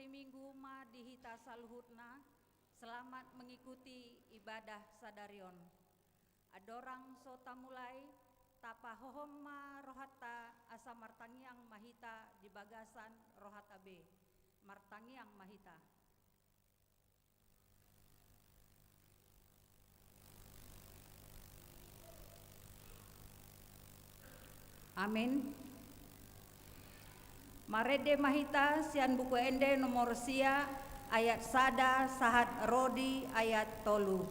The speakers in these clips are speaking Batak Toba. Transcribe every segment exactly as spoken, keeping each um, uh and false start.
Minggu ma di hita saluhutna, selamat mengikuti ibadah sadari on. Andorang so tamulai, tapahohom ma rohanta asa martangiang ma hita di bagasan rohanta be. Martangiang ma hita. Amin. Marende ma hita sian Buku Ende nomor sia, ayat sada sahat ro di ayat tolu.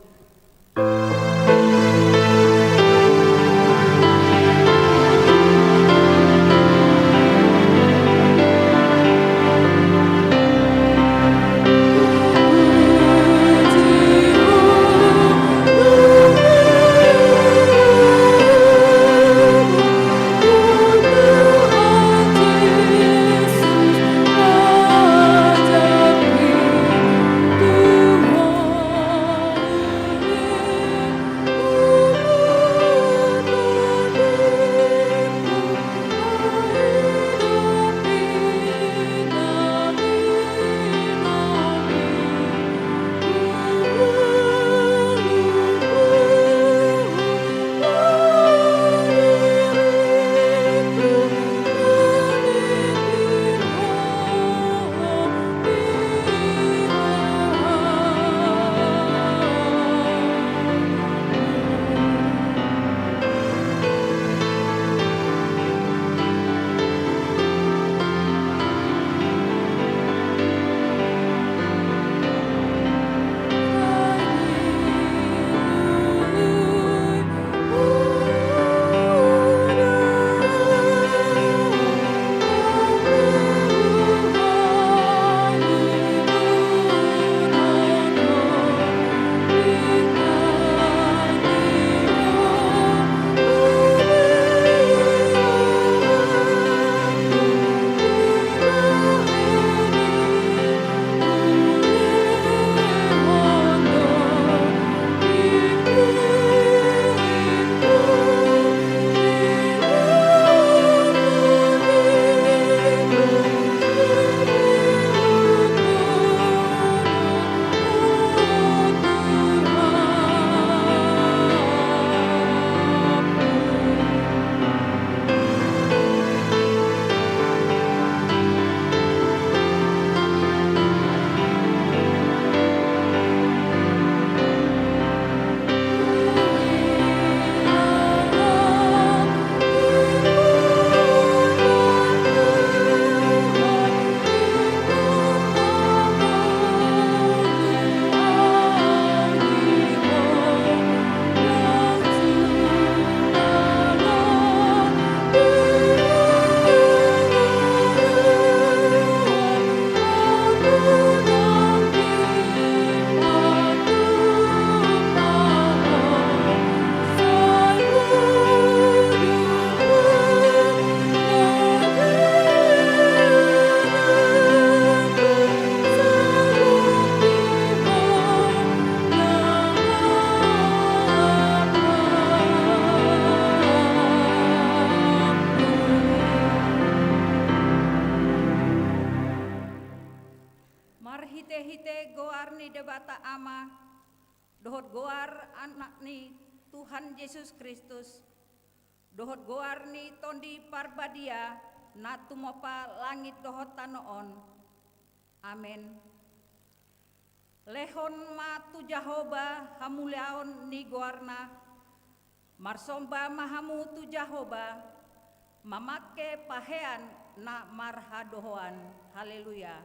Marhitehite goar ni Debata Ama, dohot goar Anak ni Tuhan Jesus Kristus, dohot goar ni Tondi Parbadia na tumompa langit dohot tano on. Amen. Lehon ma tu Jahowa hamuliaon ni goarna, marsomba ma hamu tu Jahowa, mamangke pahean na marhadohoan. Haleluya.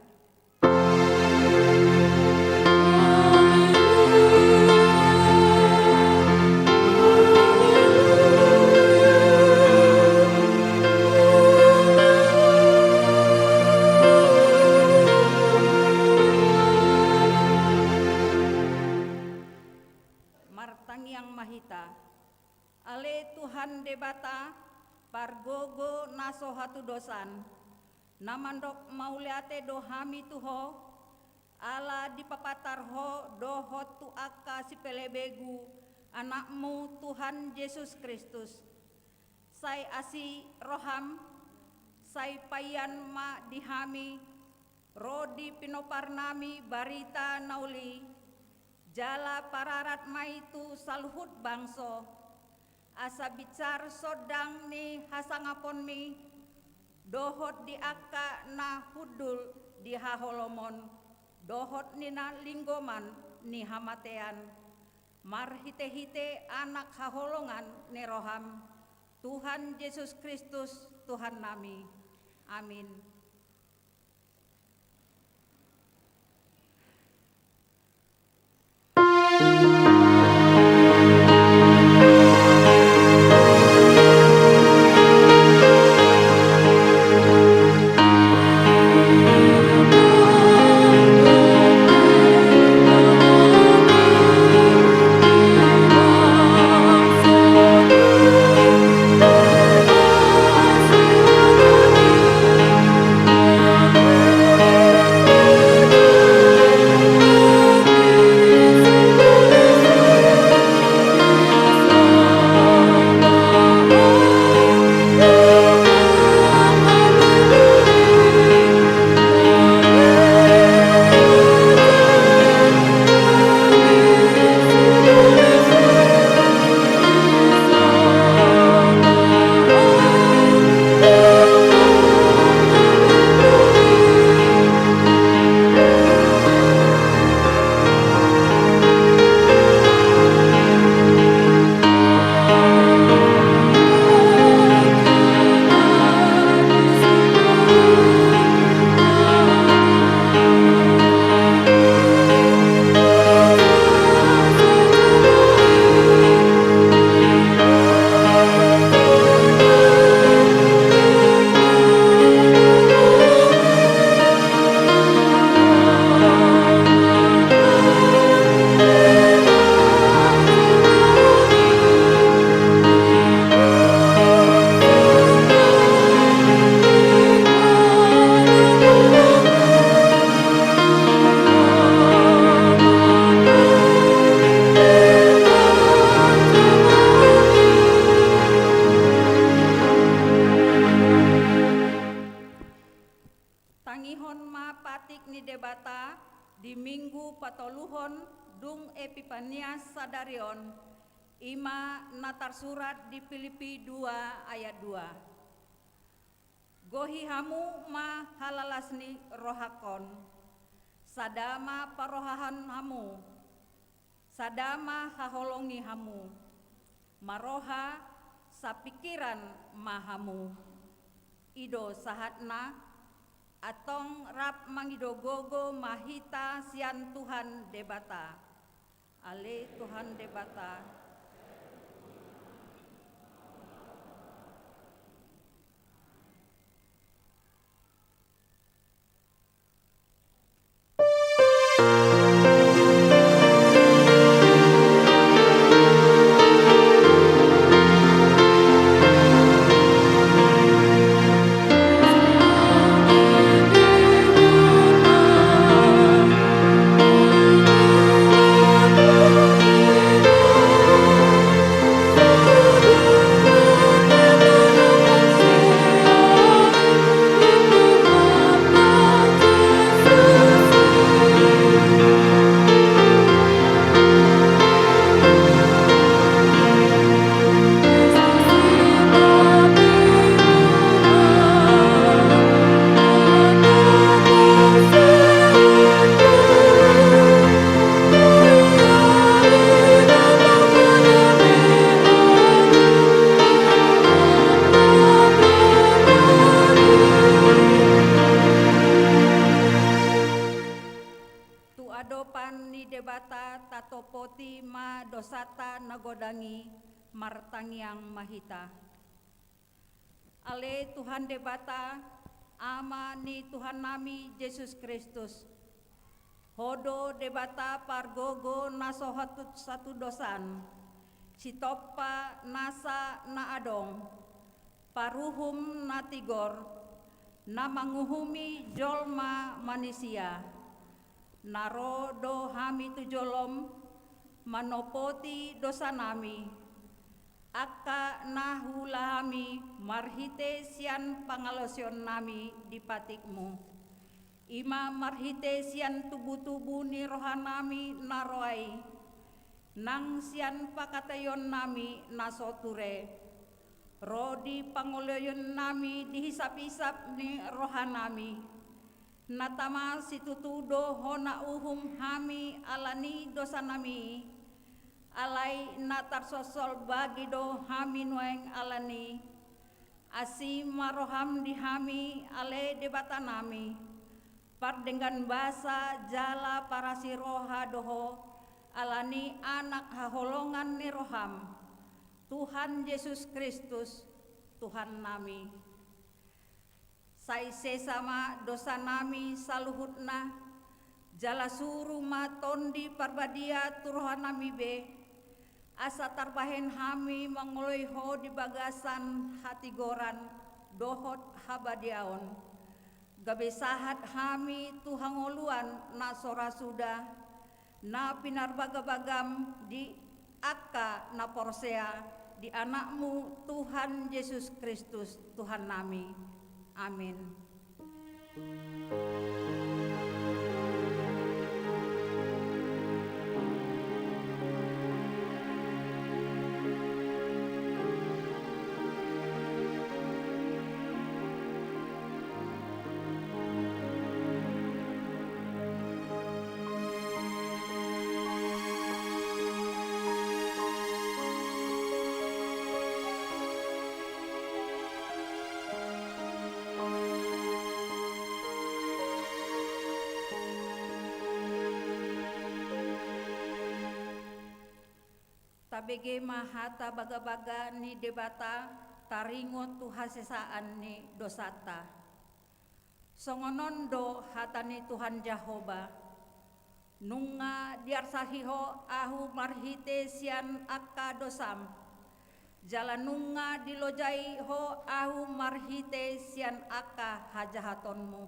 Martangiang ma hita. Ale Tuhan Debata, pargogo na so hatudosan, na mandok mauliate do hami tu Ho, ala dipapatar Ho dohot tu angka sipelebegu Anakmu Tuhan Jesus Kristus. Sai asi roham, sai paian ma di hami, Ro di pinompar nami barita na uli, jala pararat ma i tu saluhut bangso, asa binsar sondang ni hasangaponmi, dohot di angka na hundul di haholomon, dohot ni na linggoman ni hamatean, marhitehite Anak haholongan ni roham, Tuhan Jesus Kristus, Tuhan nami. Amin. Tangihon ma patik ni Debata di Minggu patoluhon dung Epipanias sadari on, i ma na tarsurat di Pilipi dua ayat dua. Gohi hamu ma halalas ni rohangkon, sada ma parohahon hamu, sada ma haholongi hamu, maroha sapingkiran ma hamu. I do sahatna, antong rap mangido gogo ma hita sian Tuhan Debata. Ale Tuhan Debata. Tu adopan ni Debata tatopoti ma dosanta na godang i. Martangiang ma hita. Ale Tuhan Debata, Ama ni Tuhannami Jesus Kristus, Ho do Debata pargogo na so hatudosan, sitompa nasa na adong, paruhum na tigor, na manguhumi jolma manisia. Na ro do hami tu jolom manopoti dosanami, angka na huula hami marhite sian pangalaosionnami di patikmu. I ma marhite sian tubutubu ni rohanami na roa i, nang sian pangkataionnami na so ture, ro di pangoloionnami di hisapisap ni rohanami, na tama situtu do hona uhum hami ala ni dosanami i, alai na tarsolsol bagi do hami nuaeng ala ni i. Asi ma roham di hami, ale Debatanami, pardenggan basa jala parasi roha do Ho, ala ni Anak haholongan ni roham, Tuhan Jesus Kristus, Tuhannami. Sai sesa ma dosanami saluhutna, jala suru ma Tondi Parbadia tu rohanami be, asa tarbahen hami mangoloi Ho di bagasan hatigoran dohot habadiaon, gabe sahat hami tu hangoluan na so ra suda, na pinarbagabagam di angka na porsea di Anakmu Tuhan Jesus Kristus, Tuhannami. Amin. Tabege ma hata bagabaga ni Debata, taringot tu hasesaan ni dosanta. Songon on do hata ni Tuhan Jahowa: Nunga diarsahi Ho ahu marhite sian angka dosam, jala nunga dilojai Ho ahu marhite sian angka hajahatonmu.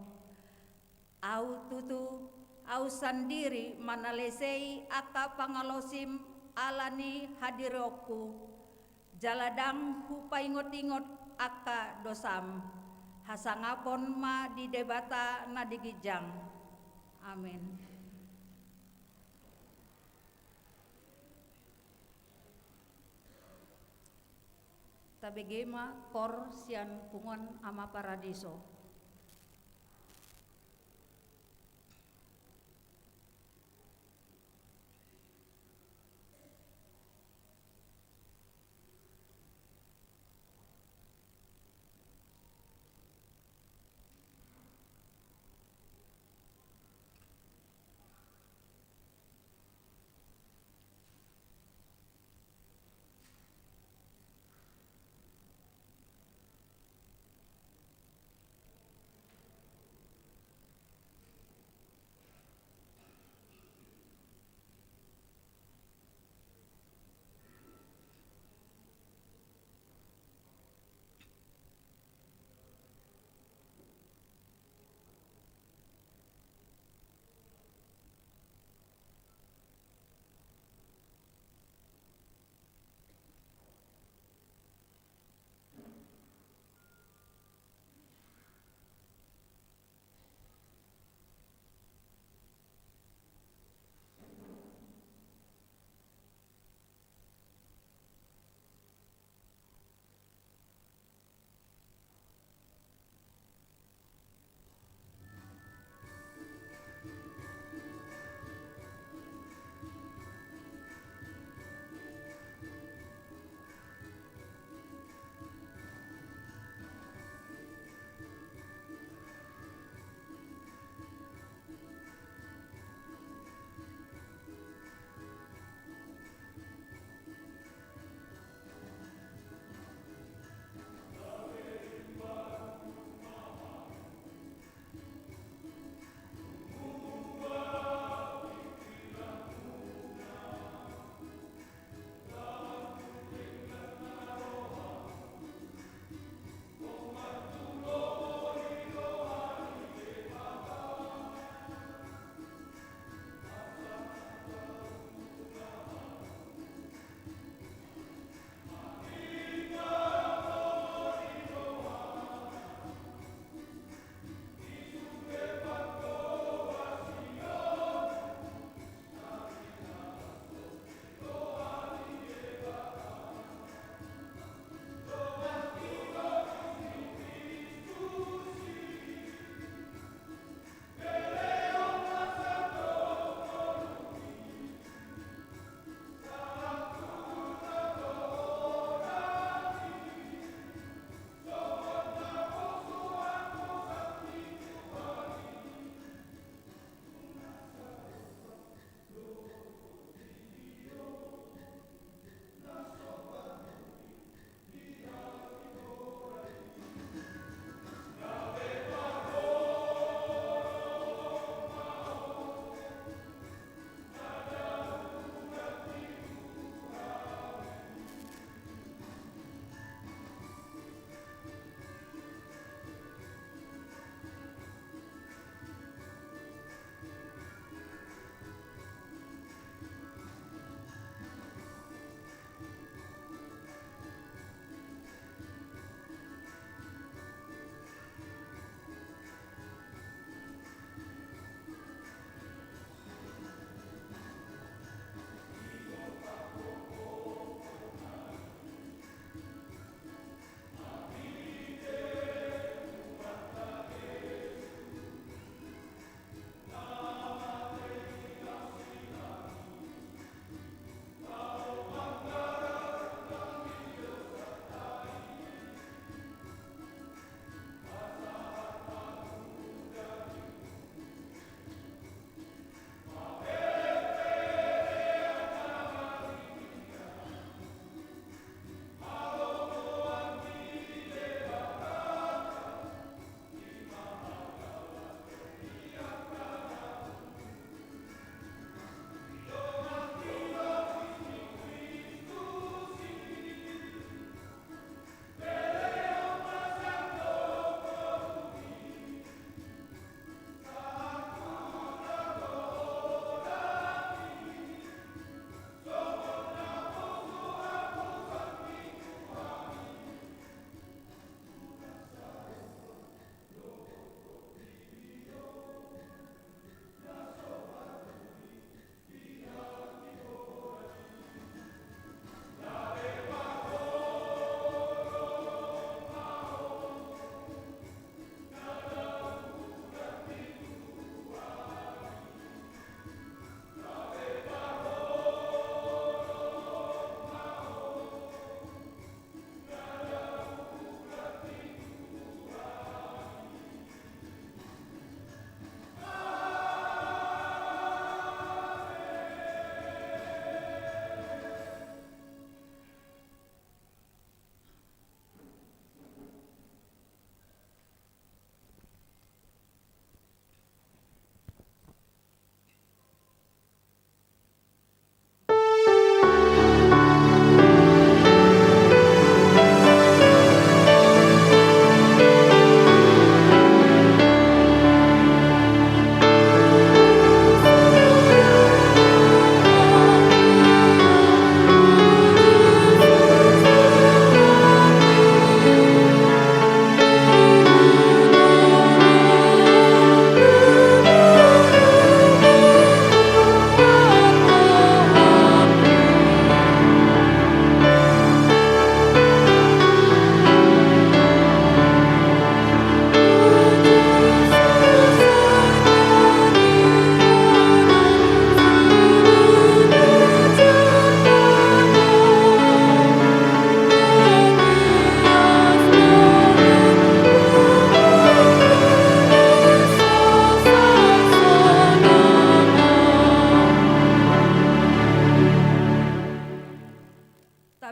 Ahu tutu, ahu sandiri manalesei angka pangalaosim ala ni hadirionku, jala ndang hupaingotingot angka dosam. Hasangapon ma di Debata na di ginjang. Amin. Tabege ma koor sian punguan Ama Paradiso.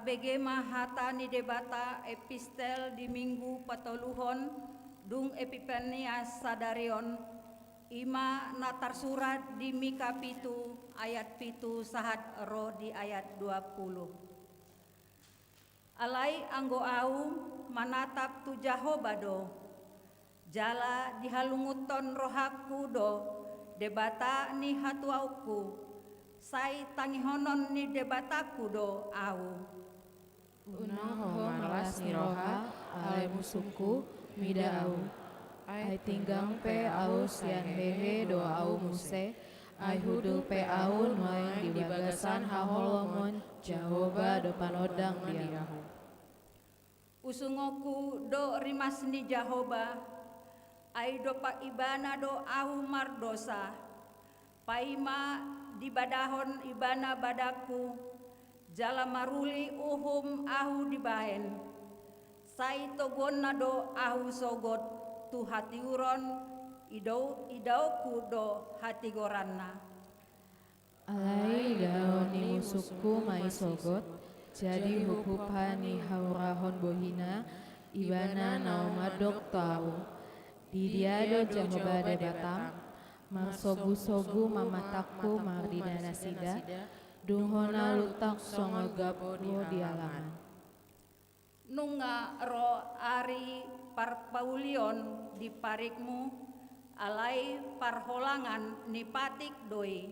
Bege ma hata ni Debata epistel di minggu patoluhon dung Epipania sadari on, i ma na tarsurat di Mika pitu ayat pitu sahat ro di ayat dua puluh. Alai anggo ahu manatap tu Jahowa do, jala dihalungunhon rohangku do Debata ni hatuaonku, sai tangihonon ni Debatangku do ahu. Unang ho marlas ni roha, ale musungku, mida ahu. Ai tinggang pe ahu sian hehe do ahu muse, ai hundul pe ahu nuaeng di bagasan haholomon Jahowa do panondang di ahu. Usungonku do rimas ni Jahowa, ai dompak Ibana do ahu mardosa. Paima dibadahon Ibana badangku, jala maruli uhum ahu dibahen, sai toguonna do ahu sogot tu hatiuron, idao-, idaonku do hatigoranna. Alai idaon ni musungku ma i sogot, jadi huphuphon ni haurahon bohina, Ibana na mandok tu ahu. Di dia do Jahowa Debatam? Marsobusobu ma matangku mardida nasida, dung hona luntang songon gabbo di alaman. Nunga ro ari parpaulion di parikmu, alai parholangan ni patik do i.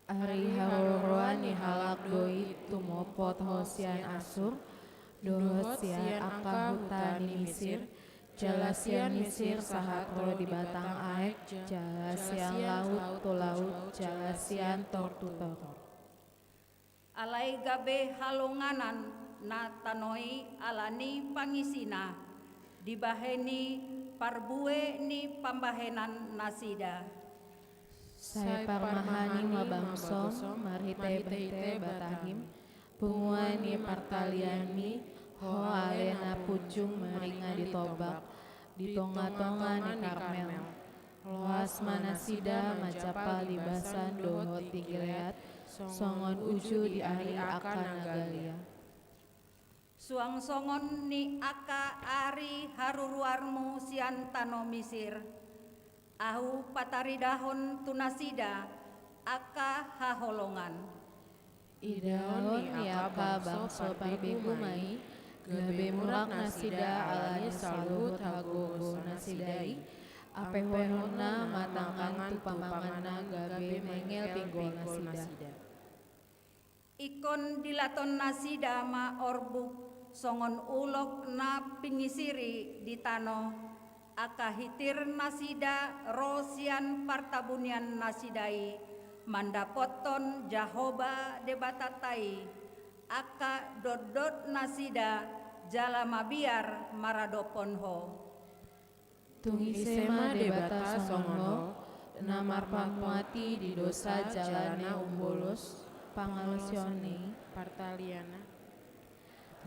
Ari haroroan ni halak do i tumopot ho sian Assur, dohot sian angka huta ni Misir, jala sian Misir sahat ro di batang aek, jala sian laut tu laut, jala sian tor tu tor. Alai gabe halonganan na tano i ala ni pangisina, dibahen i parbue ni pambahenan nasida. Sai parmahan i ma bangsom marhitehite batahim, punguan ni partalianmi, ho ale na punjung maringa di tombak, di tongatonga ni Karmel. Loas ma nasida manjampal di Basan dohot di Gilead, songon uju di ari angka na galia. Suang songon ni angka ari haruruarmu sian tano Misir, ahu pataridahon tu nasida angka haholongan. Idaon ni angka bangso parbegu ma i, gabe murak nasida ala ni saluhut hagogoonasida i, ampehononna ma tangan tu pamanganna gabe mengel pinggolnasida. Ingkon dilaton nasida ma orbuk songon ulok na pingisiri di tano, angka hitirnasida ro sian partabuniannasida i, mandapothon Jahowa Debatanta i, angka dotdotnasida jala mabiar maradophon ho. Tung ise ma Debata songon Ho, na marpamuati di dosa jala na umbolus pangalaosion ni partalianna?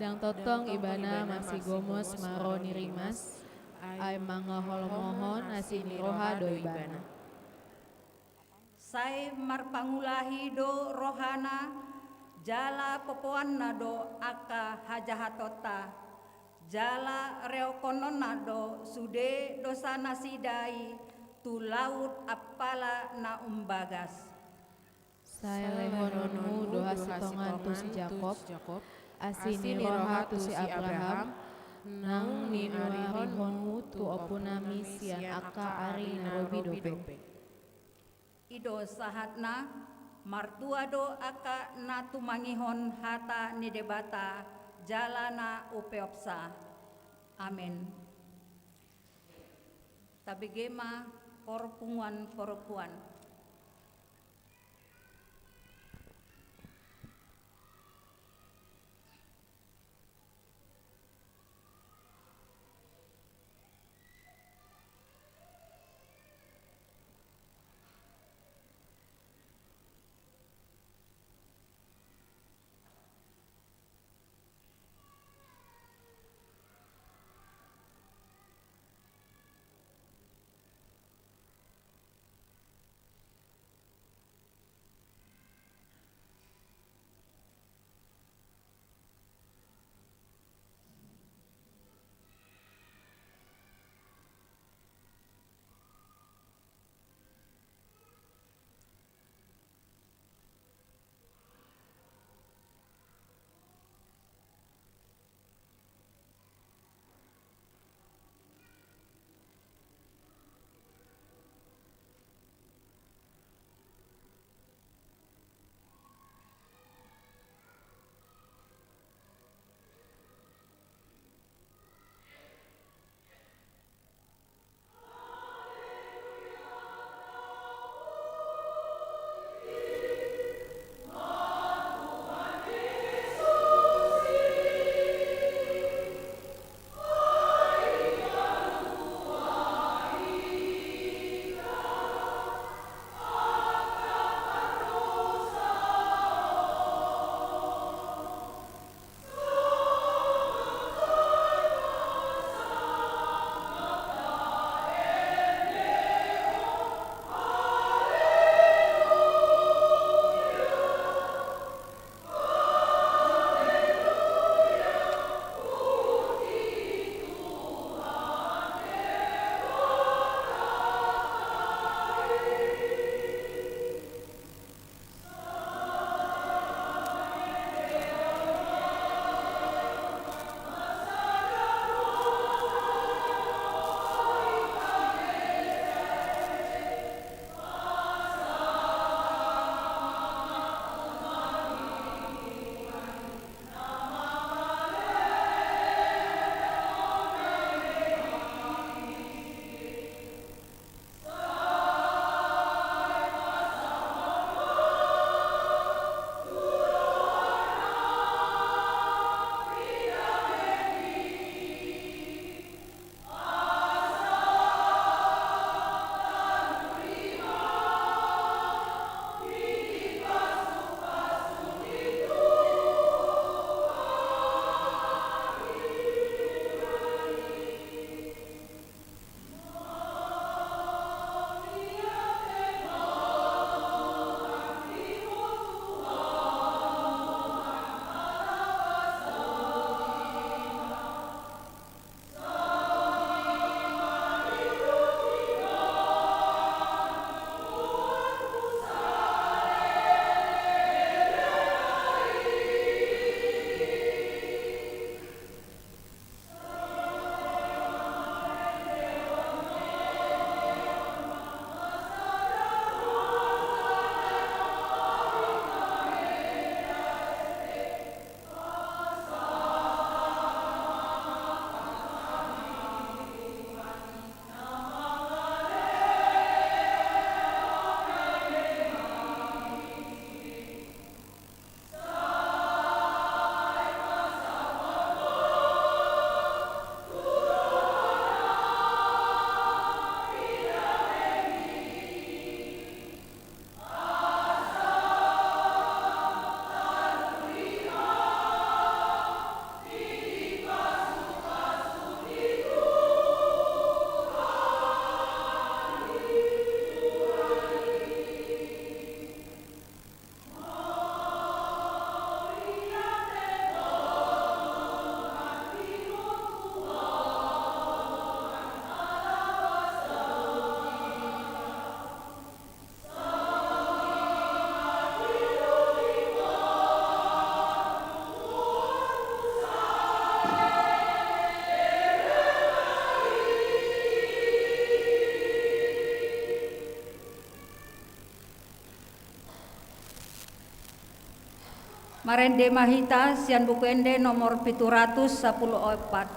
Ndang tongtong Ibana masigomos marro ni rimas, ai mangaholomhon asi ni roha do Ibana. Sai marpangulahi do rohana, jala popoanna do angka hajahatonta, jala reonghononna do sude dosanasida i tu laut ampala na umbagas. Sai lehononmu do hasintongan tu si Jakob, asi ni roha tu si Abraham, naung ninuarihonmu tu ompunami sian angka ari na robi dope. I do sahatna. Martua do angka na tumangihon hata ni Debata jala na umpeopsa. Amen. Tabege ma parpunguan parpunguan. Marende ma hita sian Buku Ende nomor pitu ratus sampulu opat.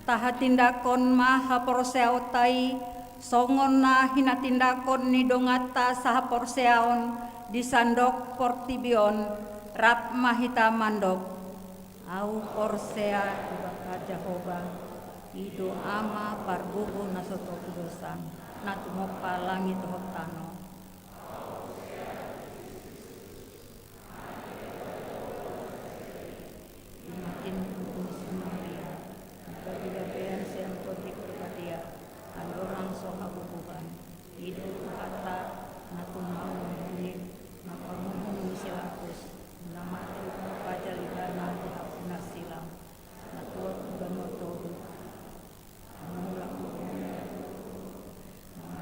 Tahatindanghon ma haporseaonta i, songon na hinatindanghon ni donganta sahaporseaon di sandok portibi on. Rap ma hita mandok: Ahu porsea tu Debata Jahowa, i do Ama pargogo na so topus dosa, na tumompa langit dohot tano. Di matin ni Maria, di gabe-gabean sian Tondi Parbadia, andorang so habubuhan, i do Tuhanta na tumangihon, na pamuhung ni si Pilatus, na mate paja ibana di hau na silam, na tuat di banua toru. Mulak ma,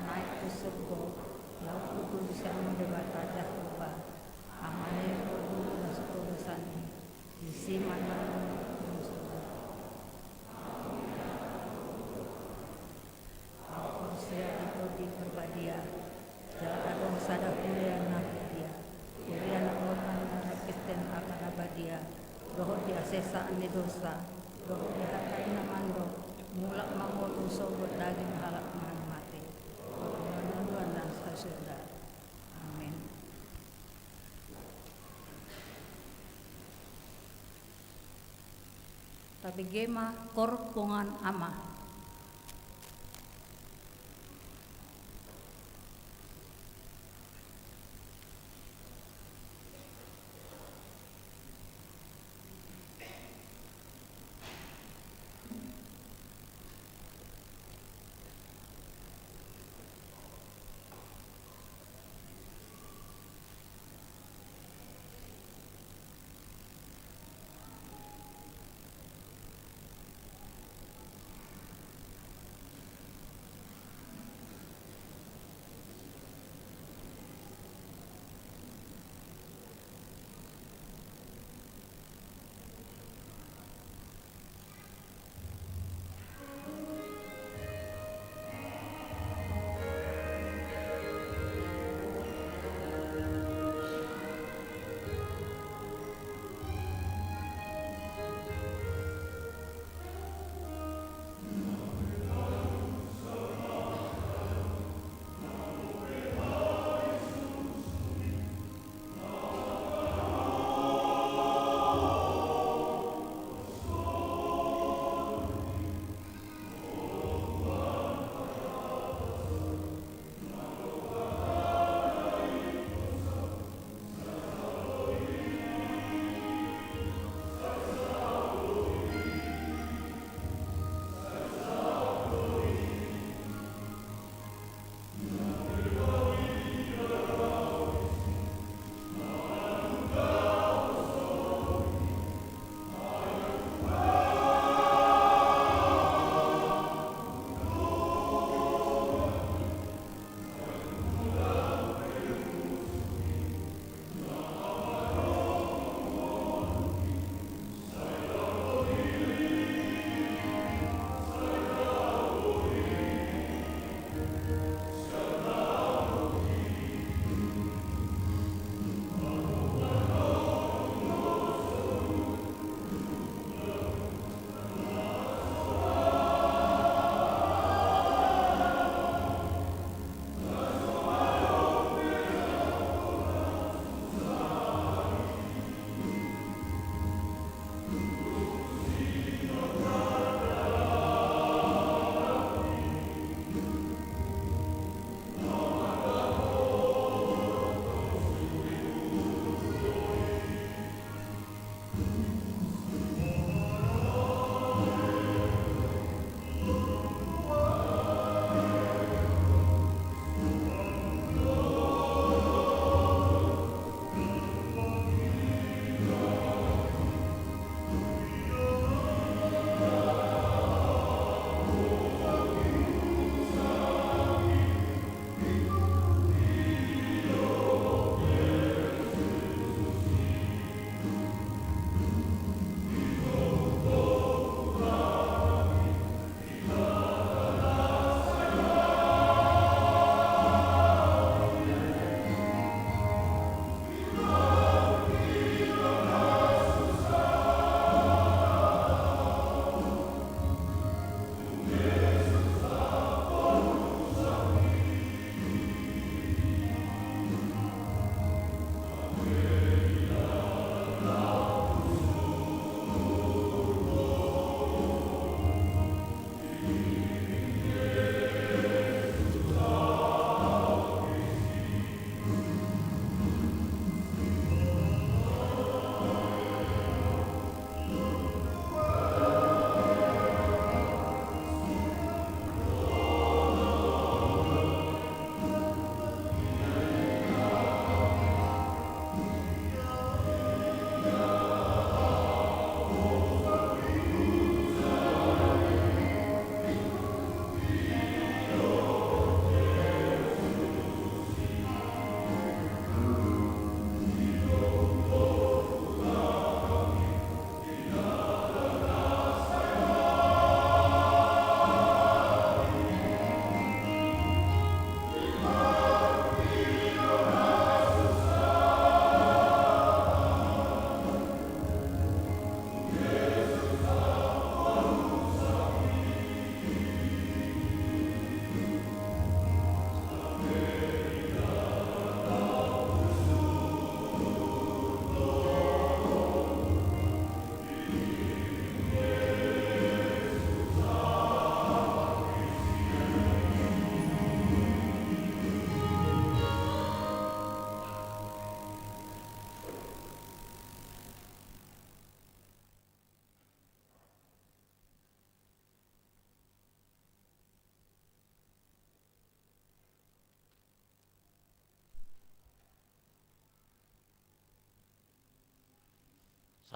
naek tu surgo, laho tubu sian Debata Jahowa, Ama ni pargogo na so topus dosa i, disi ma na. Ahu porsea di Tondi Parbadia, jala adong sada huria na huria, huria na lomo, na Kristen, angka na badia, dohot di hasesaan ni dosa, dohot di hata i na mandok: Mulak ma ngolu sogot daging halak na mate, dohot di hangoluan na sasurda. Amen. Tabege ma Kor Bongan Ama.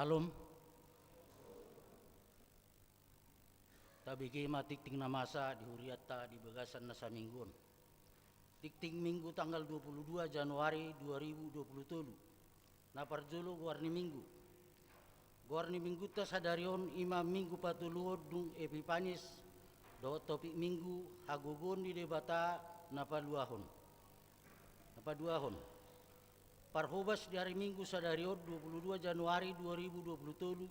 Syalom. Tabege ma tingting na masa di hurianta di bagasan na saminggu on. Tingting Minggu tanggal dua puluh dua Januari dua ribu dua puluh tolu. Na parjolo, goar ni Minggu. Goar ni Minggunta sadari on i ma Minggu patoluhon dung Epipanis, dohot topik Minggu, hagogoon ni Debata na paluahon. Na paduahon. Parhobas di ari Minggu sadari on, dua puluh dua Januari dua ribu dua puluh tolu,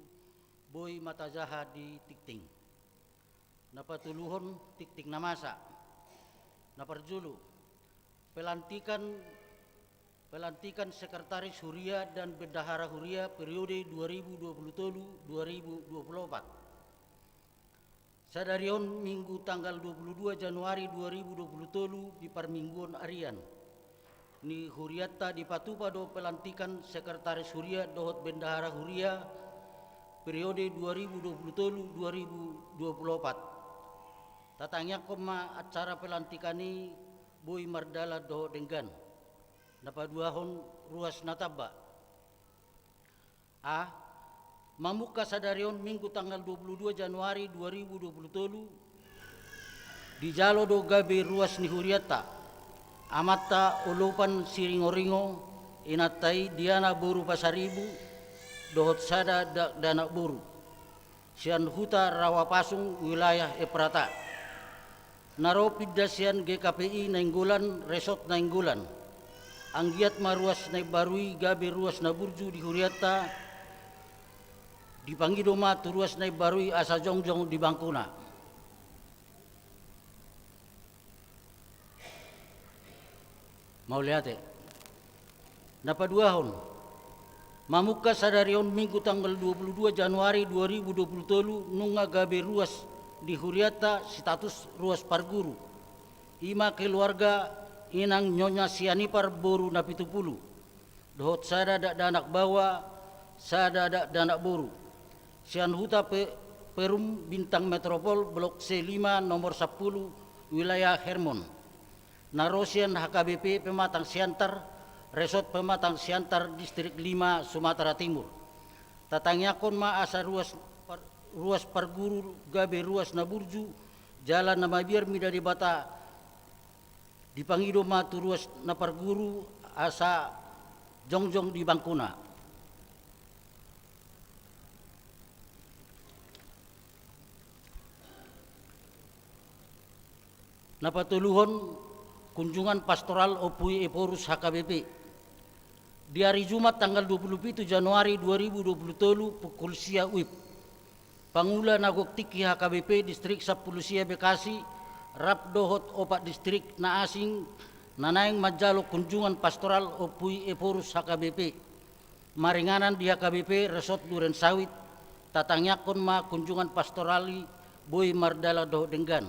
boi ma tajaha di tingting. Na patoluhon, tingting na masa. Na parjolo, pelantikan, pelantikan Sekretaris Huria dan Bendahara Huria periode dua ribu dua puluh tolu dua ribu dua puluh opat. Sadari on, Minggu tanggal dua puluh dua Januari dua ribu dua puluh tolu, di parmingguon arian ni hurianta dipatupa do pelantikan Sekretaris Huria dohot Bendahara Huria periode dua ribu dua puluh tolu dua ribu dua puluh opat. Tatangiangkon ma acara pelantikan i boi mardalan dohot denggan. Na paduahon, ruas na tamba. A. Mamungka sadari on, Minggu tanggal dua puluh dua Januari dua ribu dua puluh tolu, dijalo do gabe ruas ni hurianta, amanta Olopan Siringoringo, inanta i Diana boru Pasaribu, dohot sada dakdanak boru, sian huta Rawapasung, wilayah Efrata. Na ro pinda sian G K P I Nainggolan, Resort Nainggolan. Anggiat ma ruas na imbaru i gabe ruas na burju di hurianta, dipangido ma tu ruas na imbaru i asa jongjong di bangkuna. Mauliate. Na paduahon, mamungka sadari on, Minggu tanggal dua puluh dua Januari dua ribu dua puluh tolu, nunga gabe ruas di hurianta status ruas parguru. I ma keluarga inang Nyonya Sianipar boru Napitupulu, dohot sada dakdanak baoa, sada dakdanak boru, sian huta Pe-, Perum Bintang Metropol, Blok C lima, nomor sampulu, wilayah Hermon. Na ro sian H K B P Pematang Siantar, Resort Pematang Siantar, Distrik lima, Sumatera Timur. Tatangiangkon ma asa ruas par-, ruas parguru gabe ruas na burju, jala na mabiar mida Debata, dipangido ma tu ruas na parguru asa jongjong di bangkuna. Na patoluhon, kunjungan pastoral Ompu i Ephorus H K B P. Di ari Jumat tanggal dua puluh pitu Januari dua ribu dua puluh tolu, pukul sia WIB. Pangula na gok tingki H K B P Distrik sampulu sia Bekasi, rap dohot opat distrik na asing, na naeng manjalo kunjungan pastoral Ompu i Ephorus H K B P. Maringanan di H K B P Resort Duren Sawit, tatangiangkon ma kunjungan pastoral i boi mardalan dohot denggan.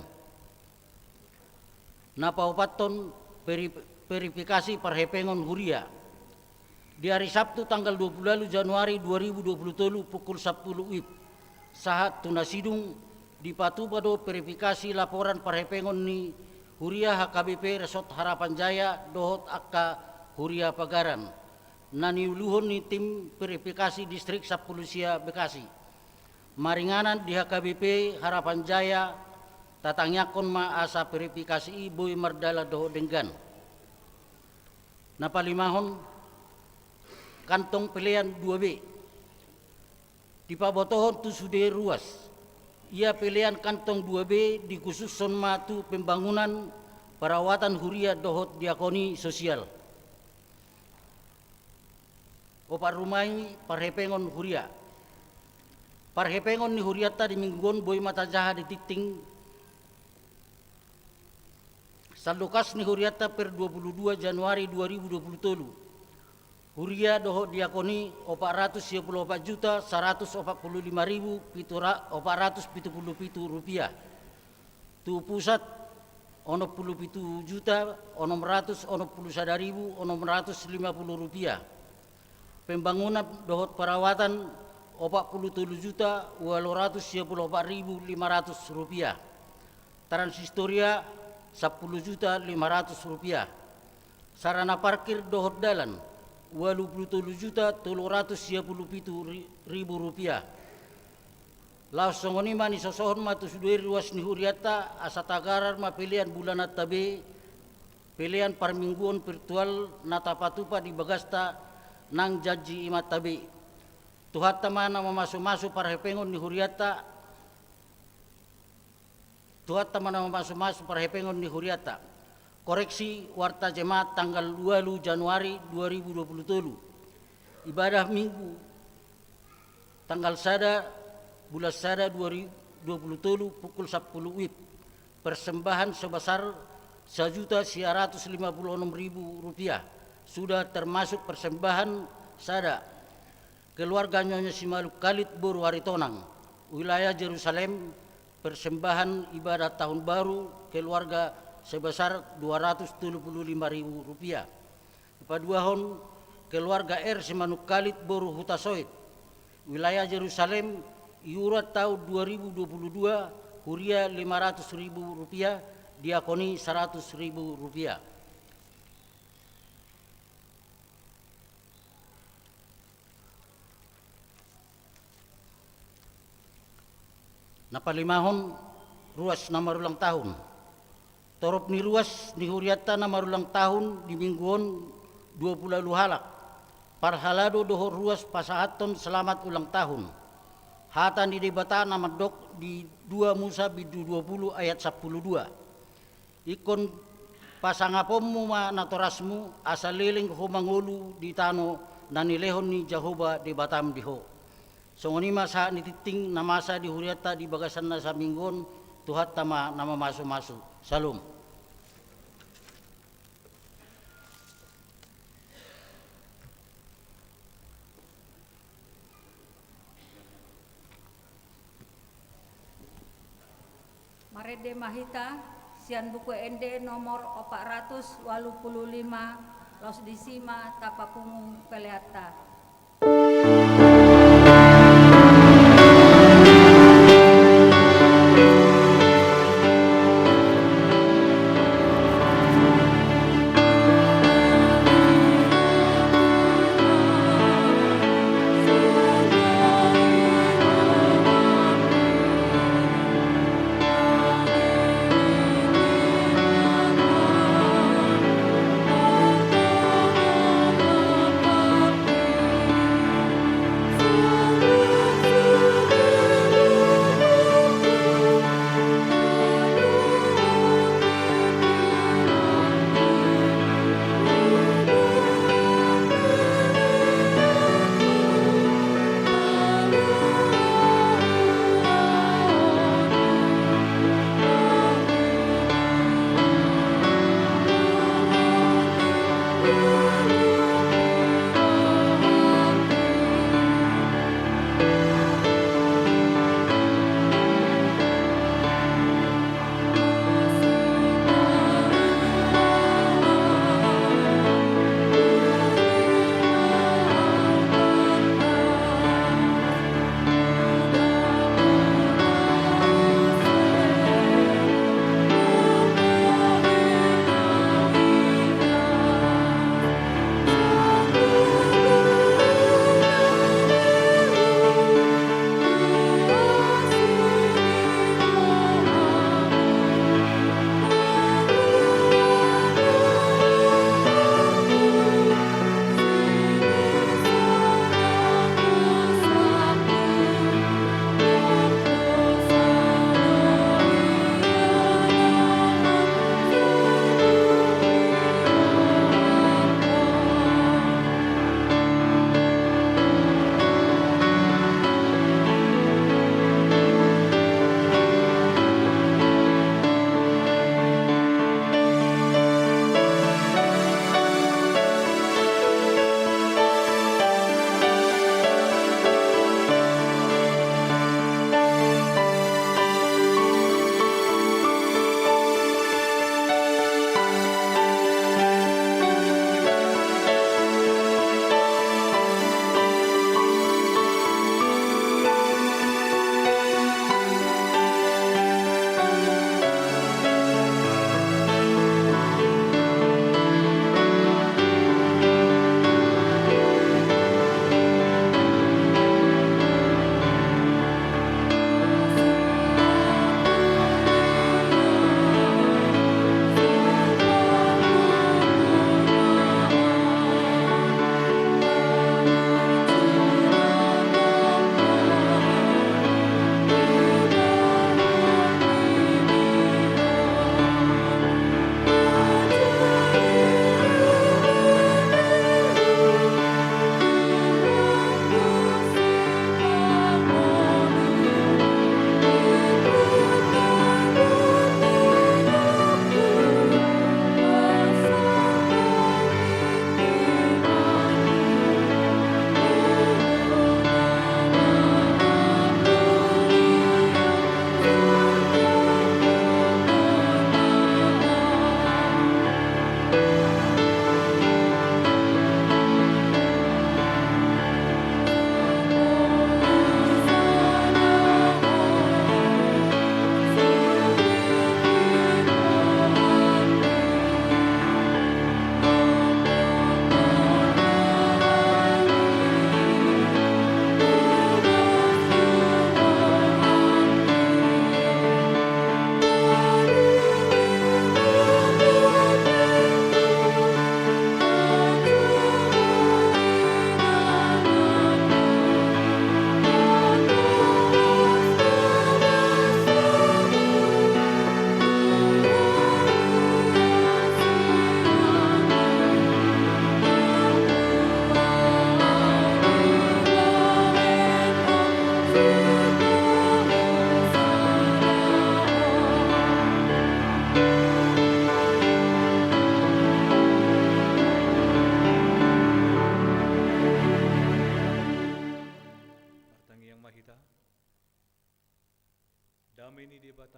Na paopathon, veri-, verifikasi parhepengon huria. Di ari Sabtu tanggal dua puluh ualu Januari dua ribu dua puluh tolu, pukul sampulu WIB, sahat tu na sidung, dipatupa do verifikasi laporan parhepengon ni huria H K B P Resort Harapan Jaya dohot angka huria pagaran, na niuluhon ni tim verifikasi Distrik sampulu sia Bekasi. Maringanan di H K B P Harapan Jaya, tatangiangkon ma asa verifikasi i boi mardalan dohot denggan. Na palimahon, kantong pelean dua B. Dipabotohon tu sude ruas, ia pelean kantong dua B dikhusushon ma tu pembangunan, perawatan huria dohot diakoni sosial. Opat ruma i parhepengon huria. Parhepengon ni hurianta di minggu on boi ma tajaha di tingting. Sandok kas ni hurianta per dua puluh dua Januari dua ribu dua puluh tolu. Huria dohot diakoni opat ratus sia pulu opat juta saratus opat pulu lima ribu pitu ra-, opat ratus pitu pulu pitu rupiah. Tu pusat, onom pulu pitu juta onom ratus onom pulu sada ribu onom ratus lima pulu rupiah. Pembangunan dohot perawatan, opat pulu tolu juta ualu ratus sia pulu opat ribu lima ratus rupiah. Transistoria, sampulu juta lima ratus rupiah. Sarana parkir dohot dalan, ualu pulu tolu juta tolu ratus sia pulu pitu ri-, ribu rupiah. Laos songon i ma nisosohon ma tu sude ruas ni hurianta, asa tagarar ma pelean bulananta be, pelean parmingguon virtual na tapatupa di bagasta nang janji imanta be. Tuhanta ma na mamasumasu parhepengon ni hurianta, Tuhanta ma na mamasumasu parhepengon ni hurianta. Koreksi warta Jemaat tanggal ualu Januari dua ribu dua pulu tolu. Ibadah Minggu tanggal sada bulan sada dua ribu dua pulu tolu pukul sampulu wib. Persembahan sebesar sajuta sia ratus lima pulu onom ribu rupiah. Sudah termasuk persembahan sada. Keluarga Nyonya Simaluk Kalit boru Aritonang, wilayah Jerusalem, persembahan ibadah tahun baru keluarga sebesar dua ratus tolu pulu lima ribu rupiah. Paduahon, keluarga R Simanuk Kalit boru Hutasoit, wilayah Jerusalem, iuran tahun dua ribu dua puluh dua, huria lima ratus ribu rupiah, diakoni seratus ribu rupiah. Na palimahon, ruas na marulang tahun. Torop ni ruas ni hurianta na marulang tahun di minggu on dua pulu ualu halak. Parhalado dohot ruas pasahathon selamat ulang tahun. Hata ni Debata na mandok di dua Musa bindu dua pulu ayat sampulu dua. Ingkon pasangaponmu ma natorasmu, asa leleng ho mangolu di tano na nilehon ni Jahowa Debatam di ho. Songon i ma sahat ni tingting na masa di hurianta di bagasan na saminggu on, Tuhanta ma na mamasumasu. Salom. Marende ma hita sian Buku Ende nomor opat ratus ualu pulu lima, laos disi ma tapapungu peleanta.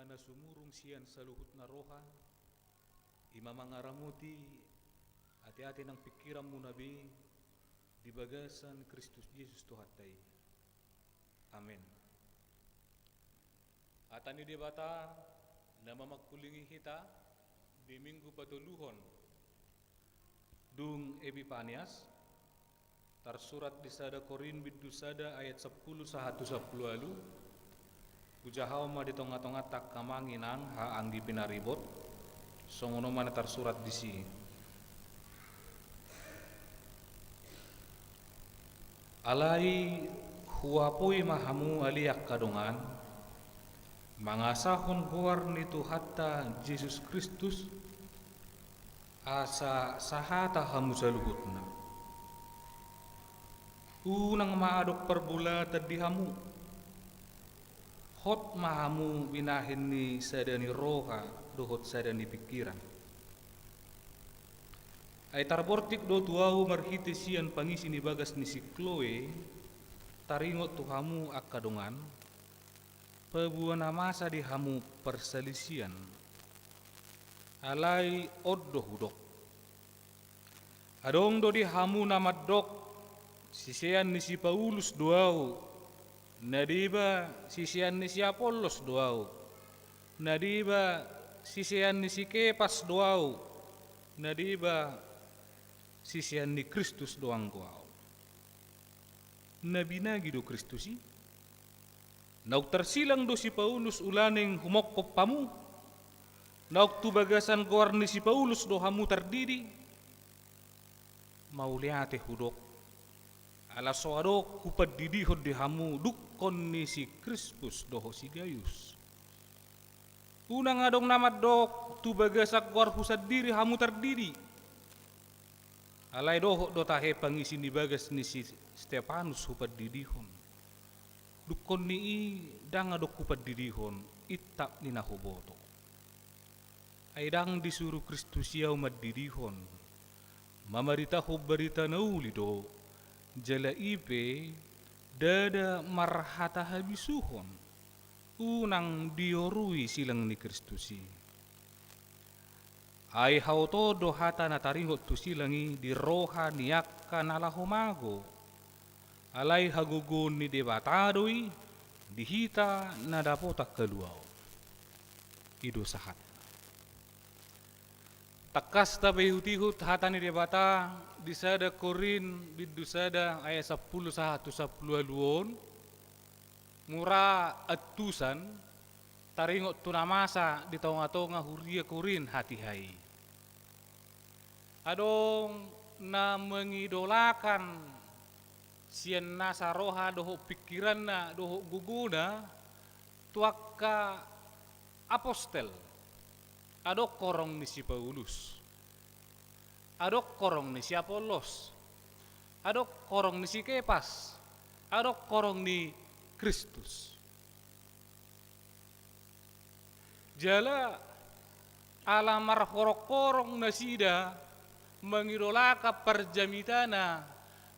Na sumurung sian saluhutna roha, i ma mangaramoti ateate nang pingkiranmuna be di bagasan Kristus Jesus Tuhanta i. Amen. Hata ni Debata na mamangkulingi hita di Minggu patoluhon dung Epipanias, tarsurat di sada Korint bindu sada ayat sampulu sahat tu sampulu ualu. Hujahahon ma di tongatonganta angka amang inang, haha anggi pinaribot. Songon on ma na tarsurat disi. Alai huapoi ma hamu ale angka dongan, mangasahon goar ni Tuhanta Jesus Kristus, asa sahata hamu saluhutna. Unang ma adong parbolatan di hamu. Hot ma hamu binahen ni sada ni roha dohot sada ni pingkiran. Ai tarbortik do tu ahu marhite sian pangisi ni bagas ni si Kloe, taringot tu hamu angka dongan, paboa na masa di hamu parsalisian. Alai on do hudok. Adong do di hamu na mandok, sisean ni si Paulus do ahu, na deba sisean ni si Apollos do ahu, na deba sisean ni si Kepas do ahu, na deba sisean ni Kristus do anggo ahu. Na binagi do Kristus i? Naung tarsilang do si Paulus ulaning humongkop hamu? Naung tu bagasan goar ni si Paulus do hamu tardidi? Mauliate hudok, ala so adong hupandidihon di hamu dungkon ni si Krispus dohot si Gayus. Unang adong na mandok tu bagasan goarhu sandiri hamu tardidi. Alai dohot do tahe pangisi ni bagas ni si Stepanus hupandidihon. Dungkon ni i ndang adong hupandidihon, intap ni na huboto. Ai ndang disuru Kristus i ahu mandidihon, mamaritahon barita na uli do, jala i pe ndada marhata habisuhon, unang diorui silang ni Kristus i. Ai haotoon do hata na taringot tu silang i di roha ni angka na laho mago. Alai hagogoon ni Debata do i di hita na dapotan haluaon. I do sahatna. Tangkas tapaihutihut hata ni Debata di sada Korint bindu sada ayat sampulu sahat tu sampulu ualu on. Mura antusan, taringot tu na masa di tongatonga huria Korint hatiha i. Adong na mangidolakan sian nasa roha dohot pingkiranna dohot gogona tu angka apostel. Adong horong ni si Paulus. Adong horong ni si Apollos. Adong horong ni si Kepas. Adong horong ni Kristus. Jala ala marhorong-horong nasida mangidolakan parjamitana,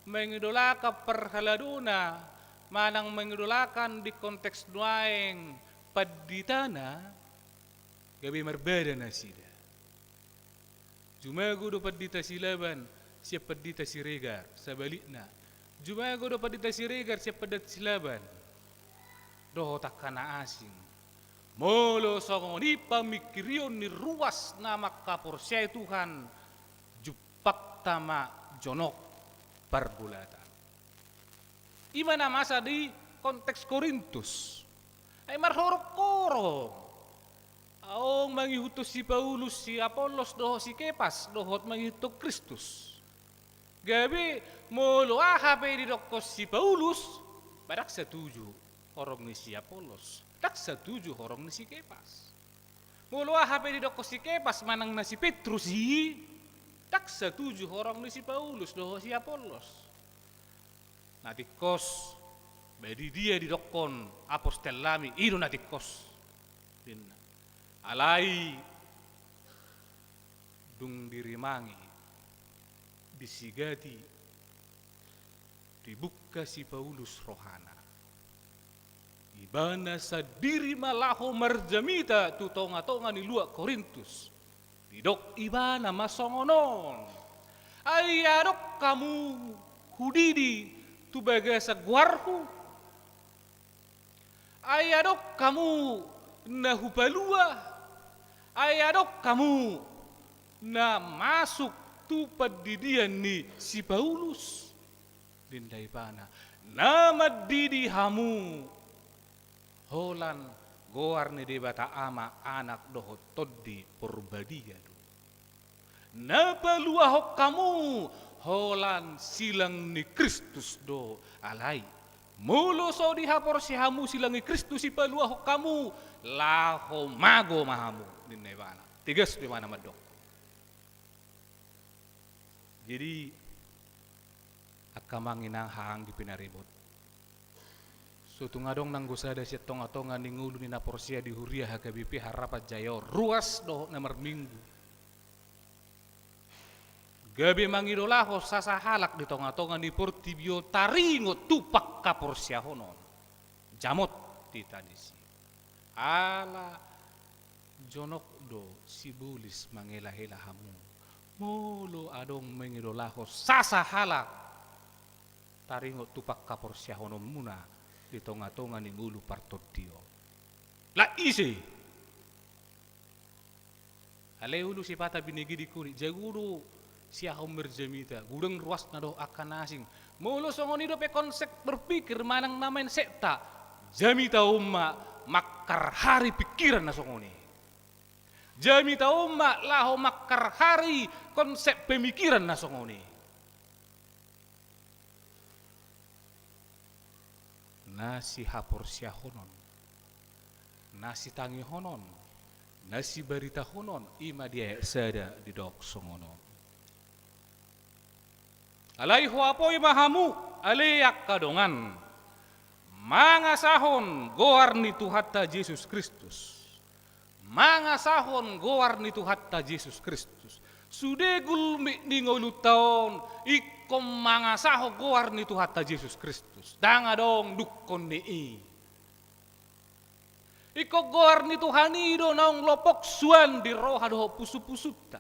mangidolakan parhaladona, manang mangidolakan di konteks nuaeng panditana, gabe marbada nasida. Jumago do pandita Silaban sian pandita Siregar, sabalikna. Jumago do pandita Siregar sian pandita Silaban. Dohot angka na asing. Molo songon i pamingkirion ni ruas na mangkaporseai Tuhan, jumpangta ma jonok parbolatan. I ma na masa di konteks Korintus. Ai marhorong-horong. Adong mangihuthon si Paulus, si Apollos, dohot si Kepas, dohot mangihuthon Kristus. Gabe molo aha pe didokkon si Paulus, ba ndang satuju horong ni si Apollos, ndang satuju horong ni si Kepas. Molo aha pe didokkon si Kepas manang na si Petrus i, ndang satuju horong ni si Paulus dohot si Apollos. Na tingkos, ba di dia didokkon apostel nami, i do na tingkos, ninna. Alai dung dirimangi, disigati, dibungka si Paulus rohana. Ibana sandiri ma laho marjamita tu tongatonga ni luat Korintus. Didok ibana ma songon on: Ai adong hamu hudidi tu bagasan goarhu? Ai adong hamu na hupalua? Ai adong hamu na masuk tu pandidian ni si Paulus? Ninna ibana: Na mandidi hamu holan goar ni Debata Ama, Anak dohot Tondi Porbadia do. Na paluahon hamu holan silang ni Kristus do. Alai molo so dihaporseai hamu silang ni Kristus, dipaluahon hamu, laho mago ma hamu, ninna ibana. Tegas do ibana mandok. Jadi, angka amang inang, haha anggi pinaribot, so tung adong nanggo sada sian tongatonga ni ngolu ni na porsea di huria H K B P Harapan Jaya on, ruas dohot na marminggu, gabe mangidolahon sasahalak di tongatonga ni portibi on taringot tu panghaporseaon on. Jamot hita disi. Ala jonok do sibolis mangelahela hamu molo adong mangidolahon sasahalak taringot tu panghaporseaonmuna di tongatonga ni ngolu partondion. Ala ise? Alai olo sipata binege dingkon i, jago do sian on marjamita, godang ruasna dohot angka na asing. Molo songon i dope konsep berpikir manang na mindsetta, jamita on ma mangharhari pingkiran na songon i. Jamita on ma laho mangharhari konsep pemikiran na songon i. Na sihaporseahonon, na sitangihonon, na sibaritahonon, i ma di ayat sada didok songon on. Alai huapoi ma hamu, ale angka dongan, mangasahon goar ni Tuhanta Jesus Kristus. Mangasahon goar ni Tuhanta Jesus Kristus. Sude gulmit ni ngolunta on ingkon mangasahon goar ni Tuhanta Jesus Kristus. Ndang adong dungkon ni i. Ingkon goar ni Tuhan i do naung lopok suan di roha dohot pusupusunta.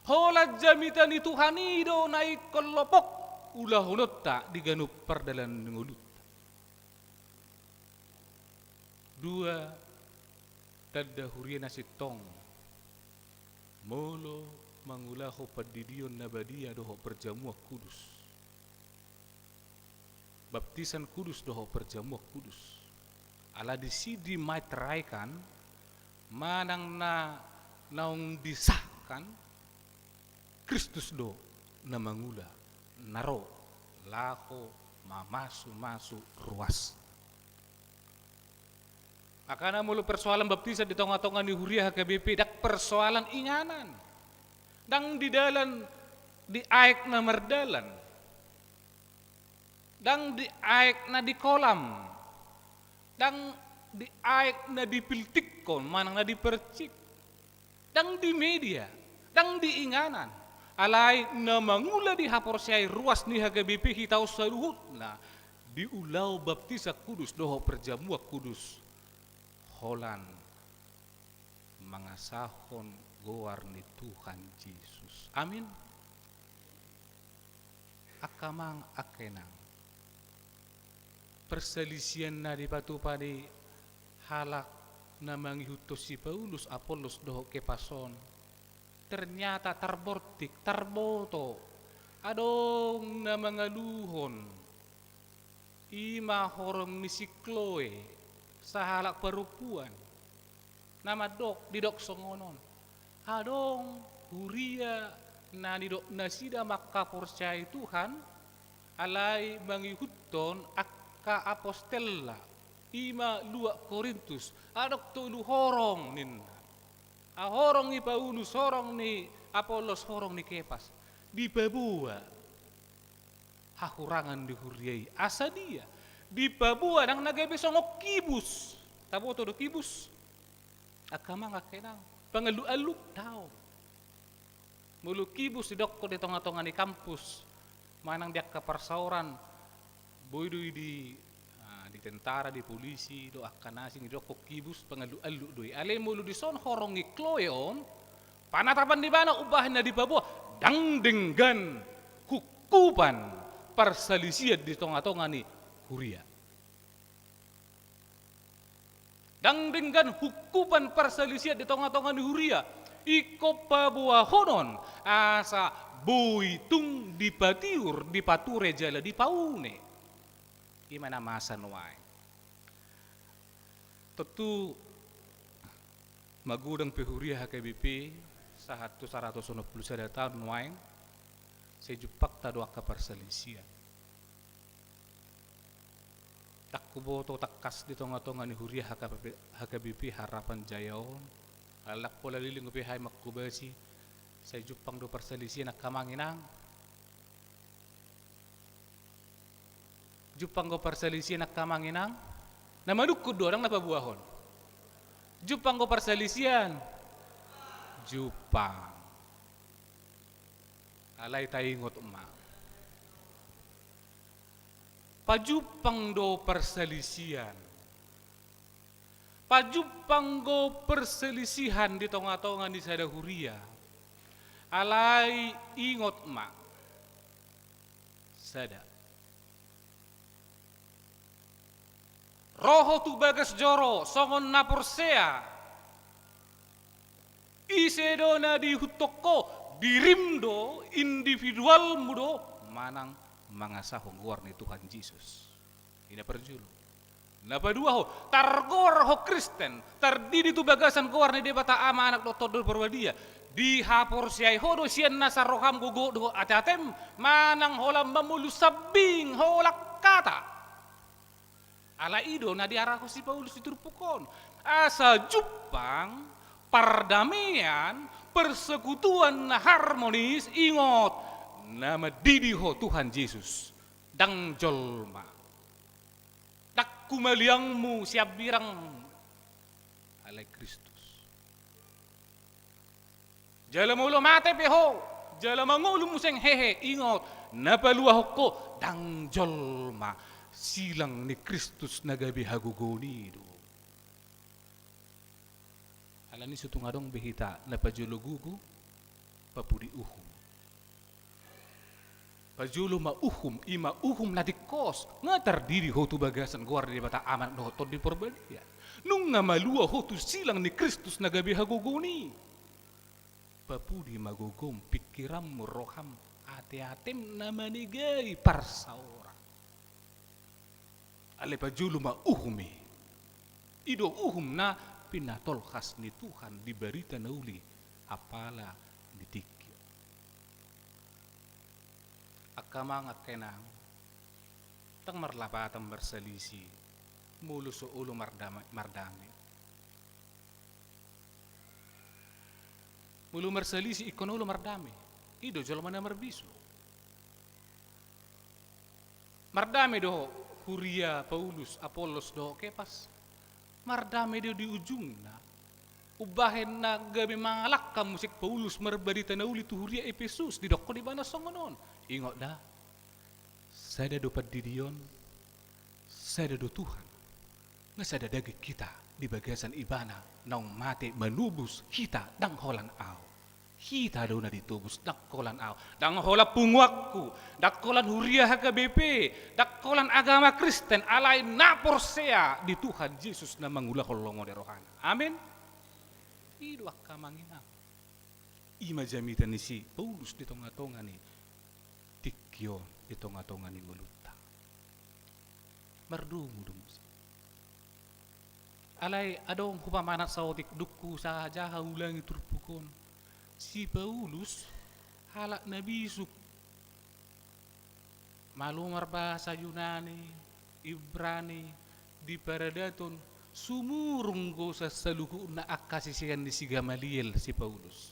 Holan jamita ni Tuhan i do na ingkon lopok ulahononta di ganup pardalanan ni ngolunta. Dua, tanda huria na sintong. Molo mangulahon pandidion na badia dohot parjamuan kudus, baptisan kudus dohot parjamuan kudus, ala disi dimateraikan manang na naung disahkan, Kristus do na mangula, na ro laho mamasumasu ruas. Makana molo persoalan baptisan di tongatonga ni huria H K B P, ndang persoalan inganan. Ndang di dalan, di aek na mardalan. Ndang di aek na di kolam. Ndang di aek na dipiltikkon manang na dipercik. Ndang di media, ndang di inganan. Alai na mangula dihaporseai ruas ni H K B P hita on saluhutna, di ulaon baptisan kudus dohot parjamuan kudus, holan mangasahon goar ni Tuhan Jesus. Amin. Angka amang, angka inang. Perselisihan na dipatupa ni halak na mangihuthon si Paulus, Apollos dohot Kepas on, ternyata tarbortik, tarboto, adong na mangaluhon, i ma horong ni si Kloe, sahalak parompuan. Na mandok, didok songon on: Adong huria na nidok nasida mangkaporseai Tuhan, alai mangihuthon angka apostelna, i ma luat Korintus, adong tolu horong ninna. Horong ni Paulus, horong ni Apollos, horong ni Kepas. Dipaboa hahurangan di huria i. Asa dia? Dipaboa, ndang na gabe songon kibus. Taboto do kibus? Angka amang, angka inang, pangalluallu, daong. Molo kibus didokkon di tongatonga ni kampus manang di angka parsaoran, boi do i di, ah, di tentara, di polisi do, angka na asing do, kok kibus, pangalluallu do i. Alai molo dison horong ni Kloe on, panatapan ni ibana umbahen na dipaboa, ndang denggan hukuman parsalisian di tongatonga ni huria. Ndang denggan hukuman parsalisian di tongatonga ni huria, ingkon paboahonon asa boi tung dipatiur, dipature jala dipaune. I ma na masa nuaeng. Tontu magodang pe huria H K B P sahat tu saratus onom pulu sada taon nuaeng, sai jumpangta do angka parsalisian. Ndang huboto tangkas di tongatonga ni huria H K B P, H K B P Harapan Jaya on. Alai ndang pola leleng dope hami manghobasi, sai jumpang do parsalisian angka amang inang. Jumpang do parsalisian angka amang inang. Na manungkun do, ndang na paboahon. Jumpang do parsalisian. Jumpang. Alai taingot ma, pajumpang do parsalisian. Pajumpang do parsalisian di tongatonga ni sada huria. Alai ingot ma, sada. Ro ho tu bagas joro songon na porsea. Ise do na diihuthon ho? Dirim do, individualmu do, manang mangasahon goar ni Tuhan Jesus. I na parjolo. Na paduahon, targoar ho Kristen, tardidi tu bagasan goar ni Debata Ama, Anak dohot Tondi Porbadia. Dihaporseai ho do sian nasa roham, gogo dohot ateatem, manang holan mamolus sambing, holan hata. Alai i do na diarahon si Paulus di turpuk on. Asa jumpang pardamean, persekutuan na harmonis, ingot, na mandidi ho Tuhan Jesus, ndang jolma. Ndang humaliangmu sian birang, alai Kristus. Jala molo mate pe ho, jala mangolu muse, hehe, ingot, na paluahon ho ndang jolma, silang ni Kristus na gabe hagogoon i do. Alani so tung adong be hita na pajolo gogo, papudi uhum. Pajolo ma uhum, i ma uhum na tingkos, nga tardidi ho tu bagasan goar ni Debata Ama, Anak dohot Tondi Porbadia. Nunga malua ho tu silang ni Kristus na gabe hagogoon i. Papudi ma gogom, pingkiranmu, roham, ateatem na manegai parsaoran. Alai pajolo ma uhum i. I do uhum na pinatolhas ni Tuhan di barita na uli apala di tingki on. Angka amang, angka inang, ndang marlapatan marsalisi molo so olo mardame, mardame. Molo marsalisi ingkon olo mardame. I do jolma na marbisuk. Mardame do huria Paulus, Apollos dohot Kepas. Mardame do di ujungna. Umbahen na gabe mangalangka muse Paulus marbarita na uli tu huria Epesus, didokkon ibana songon on. Ingot da. Sada do pandidion, sada do Tuhan. Nga sada daging hita di bagasan ibana naung mate manobus hita, ndang holan ahu. Hita do na ditobus, ndang holan ahu, ndang holan punguanku, ndang holan huria H K B P, ndang holan agama Kristen, alai na porsea di Tuhan Jesus na mangulahon lomo ni rohana. Amin. I do angka amang inang. I ma jamita ni si Paulus di tongatonga ni tingki on, di tongatonga ni ngolunta. Mardomu do muse. Alai adong hupamanat saotik, dung hujaha ulangi turpuk on. Si Paulus halak na bisuk. Malo marbahasa Junani, Ibrani, di paradaton, sumurung do sian saluhutna angka sisean ni si Gamaliel si Paulus.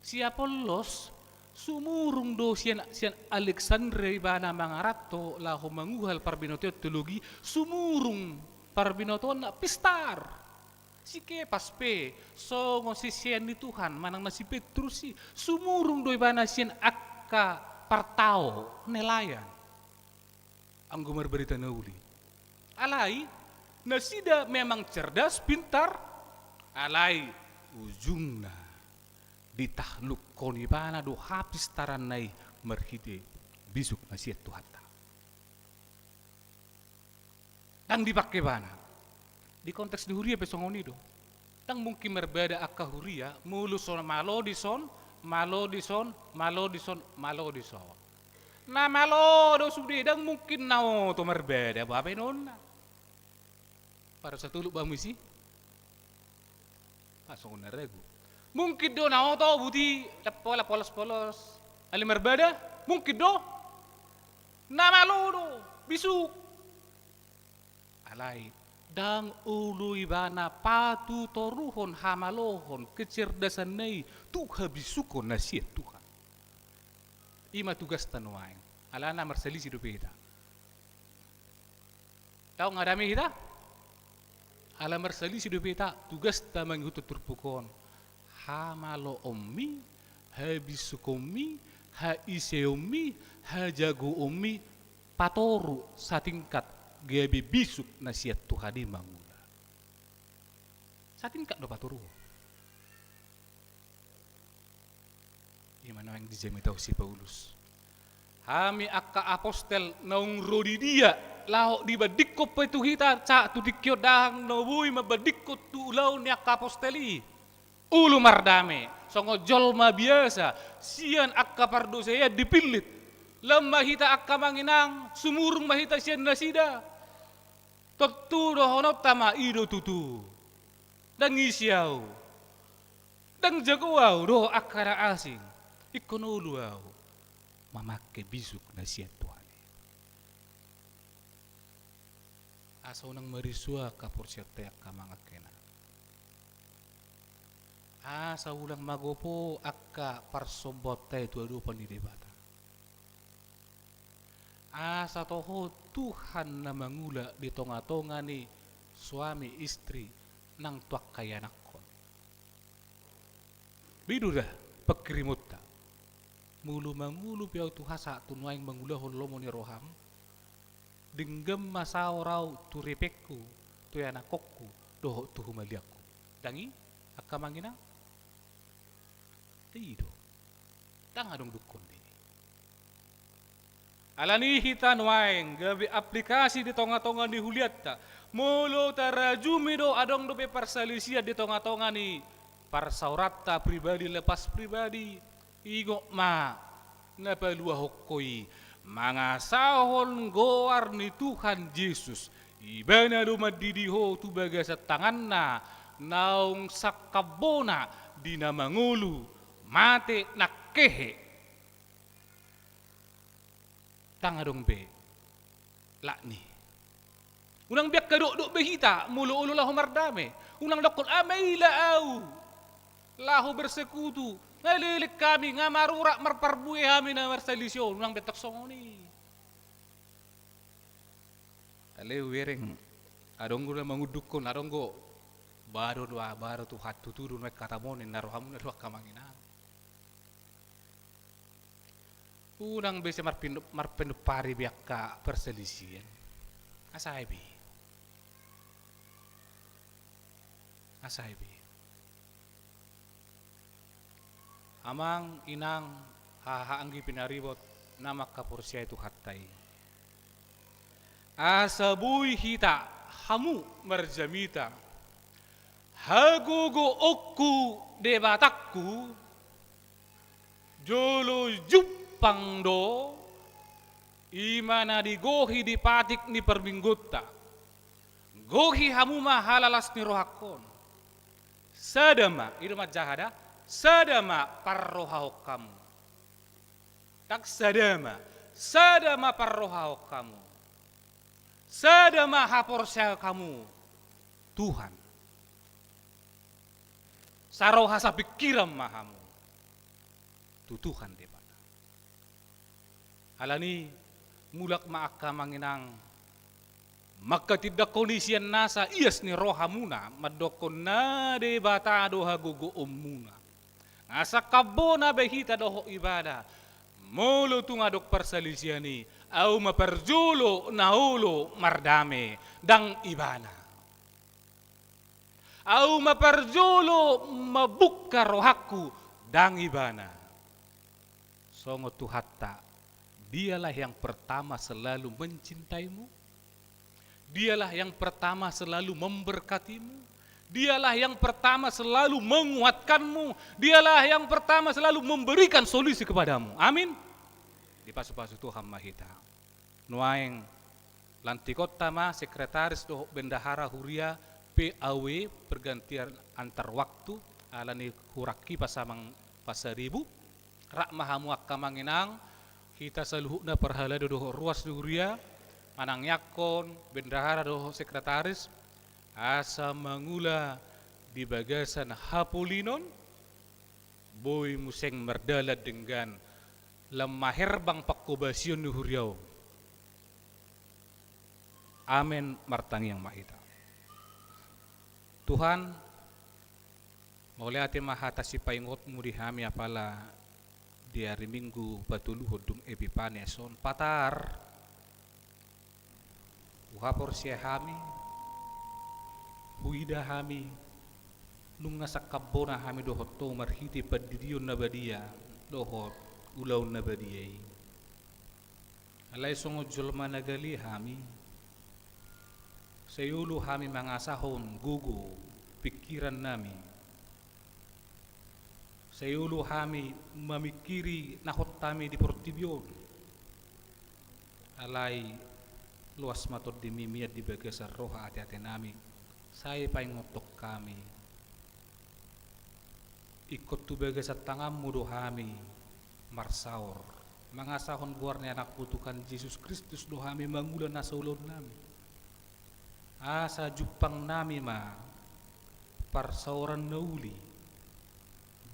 Si Apollos, sumurung do sian, sian Aleksandria ibana mangaranto laho manguhal parbinotoan teologi, sumurung parbinotoanna pistar. Si Kepas pe, songon sisean ni Tuhan, manang na si Petrus i, sumurung do ibana sian angka partao, nelayan. Anggo marbarita na uli. Alai nasida memang cerdas, pintar, alai ujungna ditahlukkon ibana do hapistaranna i marhite bisuk na sian Tuhanta. Ndang dipangke ibana. Di konteks ni huria pe songon i do. Ndang mungkin marbada angka huria molo so malo dison, malo dison, malo dison, malo dison. Na malo do sude, ndang mungkin na oto marbada, boha baenonna. Parusa toluk bamu isi? Ah, songon na ragu. Mungkin do na oto buti, ndang pola polos-polos. Alai marbada, mungkin do. Na malo do, bisuk. Alai ndang olo ibana patutoruhon hamalohon kecerdasanna i tu habisukon na sian Tuhan. I ma tugasta nuaeng. Alana marsalisi dope hita. Tau nga dame hita? Ala marsalisi dope hita, tugasta mangihuthon turpuk on. Hamaloonmi, habisukonmi, haiseonmi, hajagoonmi, patoru satingkat gabe bisuk na sian Tuhan i mangula. Satingkat do patoru. I ma nuaeng dijamiahon si Paulus. Hami angka apostel naung ro di dia, laho dibandingkon pe tu hita, sahat tu tingki on ndang na boi mambandingkon tu ulaon ni angka apostel i. Olo mardame, songon jolma biasa, sian angka pardosean dipillit. Lam ma hita angka amang inang, sumurung ma hita sian nasida. Tontu dohononta ma i do tutu. Ndang ise au. Ndang jago au dohot angka na asing. Ingkon olo au mamangke bisuk na sian Tuhan i. Asa unang marisuo angka porseaonta i angka amang angka inang. Asa unang magopo angka parsombaonta i tu adopan ni Debata. Asa toho Tuhan na mangula di tonga-tonga ni suami istri nang tu angka ianakhon. Boi do da pangkirimonta. Molo mangolu pe au Tuhan sahat tu nuaeng mangulahon lomo ni roham, denggan ma saor au tu ripengku, tu ianakhonku, dohot tu humaliangku. Ndang i, angka amang inang? I do. Ndang adong dungkon di. Alani hita nuaeng gabe aplikasi di tonga-tonga ni hulianta. Molo tarajumi do adong dope parsalisian di tonga-tonga ni parsaoranta pribadi lepas pribadi, ingot ma na paluahon ho i, mangasahon goar ni Tuhan Jesus. Ibana do mandidi ho tu bagasan tanganna naung sangkambona di na mangolu, mate nang hehe. Ndang adong be lak ni. Unang be angka dokdok be hita molo olo laho mardame. Unang dokkon, "Ah, maila au laho bersekutu, nga leleng hami, nga marurat marparbue hami na marsalisi on." Unang be tong songon i. Alai hubereng adong do na mangundungkon, adong do, "Bah do, bah do Tuhan, tutu do nuaeng hatamu on," ninna rohamuna do angka amang inang. Unang be sai marpin-, marpinompari be angka parsalisian. Asa ai be. Asa ai be. Amang, inang, haha anggi pinaribot na mangkaporseai Tuhanta i. Asa boi hita hamu marjamita. Hagogoonku Debatangku, jolo jumpang do, i ma na digohi di patik ni parmingguonta. Gohi hamu ma halalas ni rohangkon. Sada ma, i do manjaha da, sada ma parrohahon hamu. Ndang sada ma, sada ma parrohahon hamu. Sada ma haporseaon hamu Tuhan. Saroha sapingkiran ma hamu tu Tuhan Debata. Alani, mulak ma angka amang inang mangkatindangkon i sian nasa ias ni rohamuna, mandokkon na Debata do hagogoonmuna. Nga sangkambona be hita dohot ibana, molo tung adong parsalisian i, Ahu ma parjolo na olo mardame, ndang ibana. Ahu ma parjolo mambuka rohangku, ndang ibana. Songon Tuhanta, Dialah yang pertama selalu mencintaimu. Dialah yang pertama selalu memberkatimu. Dialah yang pertama selalu menguatkanmu. Dialah yang pertama selalu memberikan solusi kepadamu. Amin. Dipasu-pasu Tuhan ma hita. Nuaeng, lantikonta ma sekretaris dohot bendahara huria P A W, pergantian antar waktu, ala ni hurang hipas amang Pasaribu. Rap ma hamu angka amang inang, hita saluhutna parhalado dohot ruas ni huria, manangiangkon bendahara dohot sekretaris, asa mangula di bagasan hapolinon, boi muse mardalan denggan lam maherbang pangkobasion ni huria on. Amen, martangiang ma hita. Tuhan, mauliate ma hata sipaingot-Mu di hami apala di ari Minggu patoluhon dung Epipania son, patar. Huhaporseai hami, huida hami, nunga sangkap bona hami dohot Ho marhite pandidion na badia dohot ulaon na badia i. Alai songon jolma na gale hami, sai olo hami mangasahon gogo pingkiran nami. Sai olo hami mamingkiri na hot hami di portibi on. Alai loas ma TondiMi mian di bagasan roha ateate nami. Sai paingothon hami. Ingkon tu bagasan tanganMu do hami marsaor, mangasahon goar ni AnakMu Tuhan Jesus Kristus do hami mangula na saulaon nami. Asa jumpang nami ma parsaoran na uli,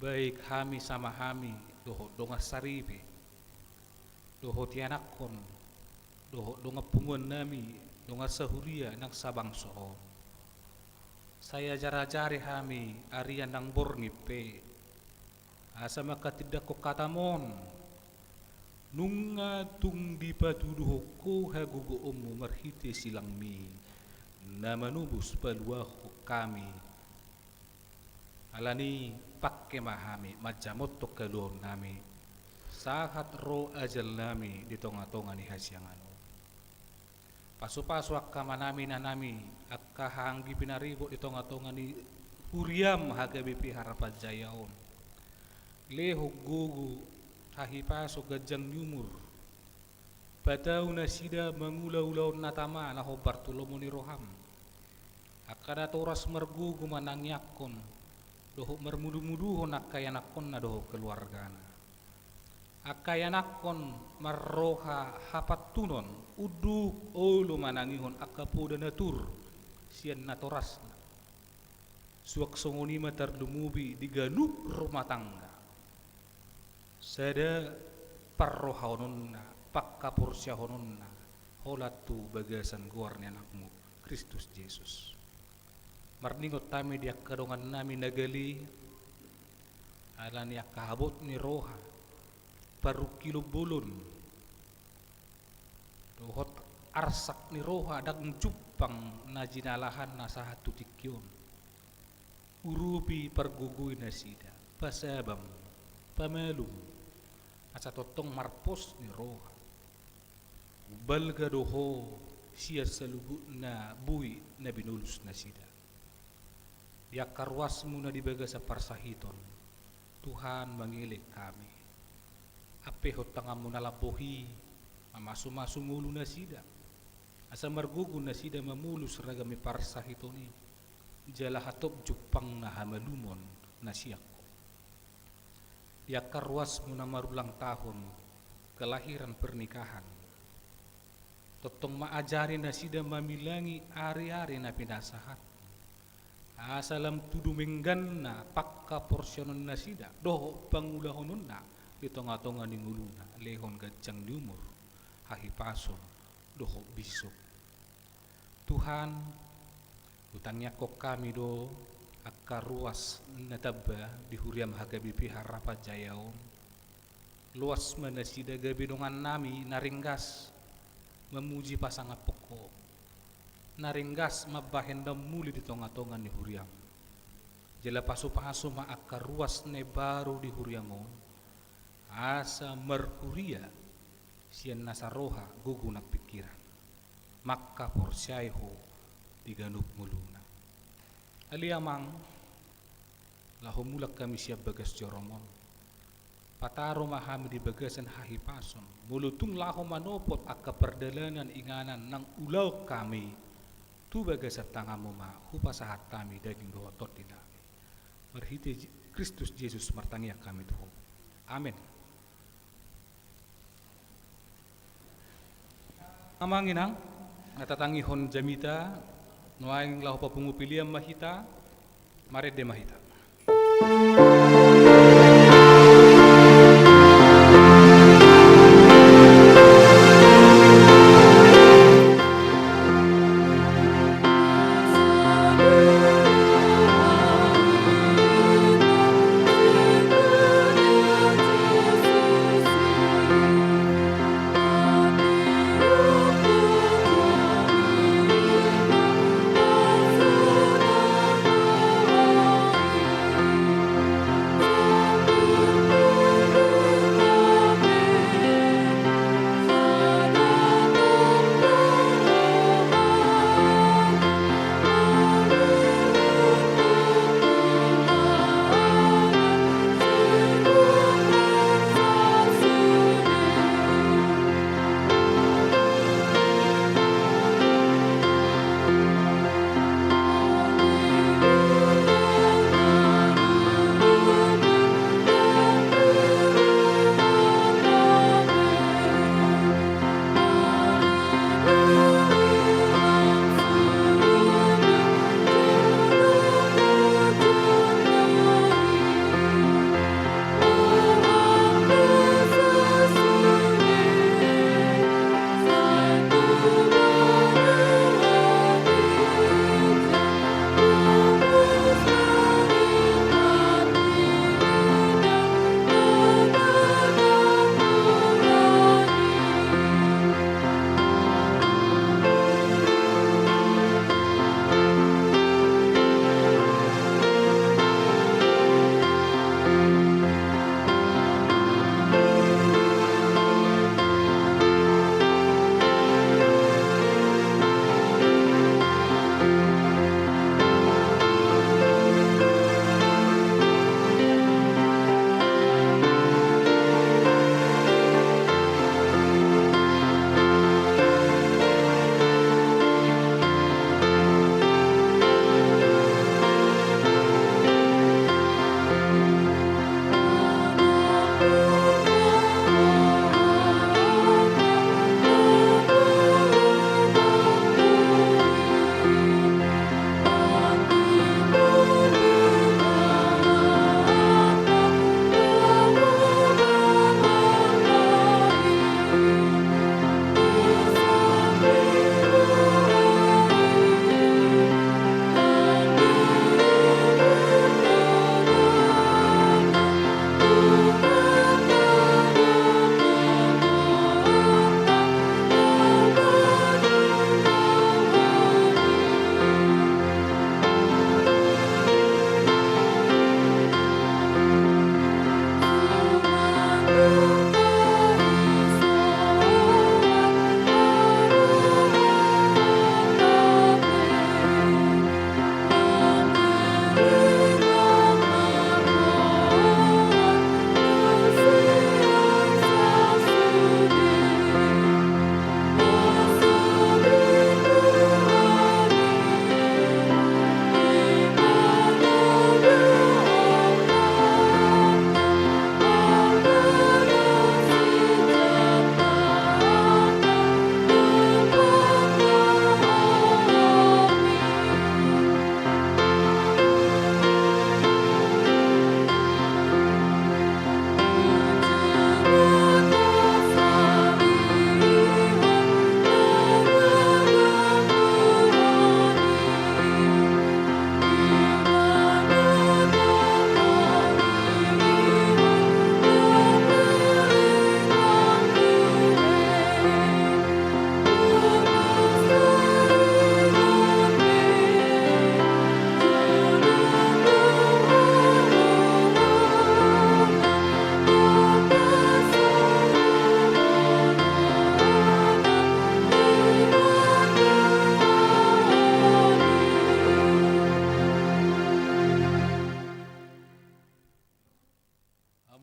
baik hami sama hami dohot dongan saripe, dohot ianakhon, dohot dongan punguan nami, dongan sahuria nang sabangso on. Sai ajar-ajari hami arian nang borngin pe, asa manghatindanghon hataM on, nunga tung dipatuduhon Ho hagogoonMu marhite silangMi, na manobus paluahon hami. Alani pangke ma hami manjamothon haluaon nami, sahat ro ajal nami di tonga-tonga ni hasiangan on. Pasu-pasu angka amanami, inanami, angka haha anggi pinaribot di tonga-tonga ni huriaM H K B P Harapan Jaya on. Lehon gogo, hahipason, ganjang ni umur. Patau nasida mangula ulaon na tama na hombar tu lomo ni rohaM. Angka natoras margogo manangiangkon dohot marmudu-muduhon angka ianakhonna dohot keluargana. Angka ianakhon marroha hapantunon, unduk olo manangihon angka poda na tur sian natorasna. Suang songon i ma tarlumobi di ganup rumah tangga. Sada parrohaononna, panghaporseaononna, holan tu bagasan goar ni AnakMu, Kristus Jesus. Marningot hami di angka dongannami na gale, alani angka habot ni roha, parungkilon bolon, dohot arsak ni roha ndang jumpang na jinalahanna sahat tu tingki on. Urupi, pargogoi nasida, pasabam, pamalum, asa tongtong marpos ni roha. Umbalga do Ho sian saluhutna boi na binolus nasida. Di angka ruasMu na di bagasan parsahiton, Tuhan, mangelek hami. Ampehon tanganMu na lambok i, mamasu-masu ngolu nasida. Asa margogo nasida mamolus ragam ni parsahiton i. Jala hatop jumpangna hamalumon na sian Ho. Di angka ruasMu na marulang tahun, kelahiran pernikahan, tongtong ma ajari nasida mamilangi ari-ari na pinasahat. Asa lam tu dumengganna panghaporseaonon nasida dohot pangulahononna di tonga-tonga ni ngoluna, lehon ganjang ni umur, hahipason, dohot bisuk. Tuhan, hutangiangkon hami do angka ruas na tamba di huriaM H K B P Harapan Jaya on. Loas ma nasida gabe dongannami na ringgas, mamuji pasangaphon Ho, na ringgas mambahen na muli di tonga-tonga ni huriaM. Jala pasu-pasu ma angka ruas na baru di huriaM on, asa marhuria sian nasa roha, gogo nang pingkiran, mangkaporseai Ho di ganup ngoluna. Ale Amang, laho mulak hami sian bagas joroM on, pataro ma hami di bagasan hahipason, molo tung laho manopot angka pardalanan inganan nang ulaon hami, tu bagasan tanganMu ma hupasahat hami daging dohot tondi nami. Marhite Je-, Kristus Jesus martangiang hami tu Ho. Amen. Amang inang, na tatangihon jamita, nuaeng laho papungu pelean ma hita, marende ma hita.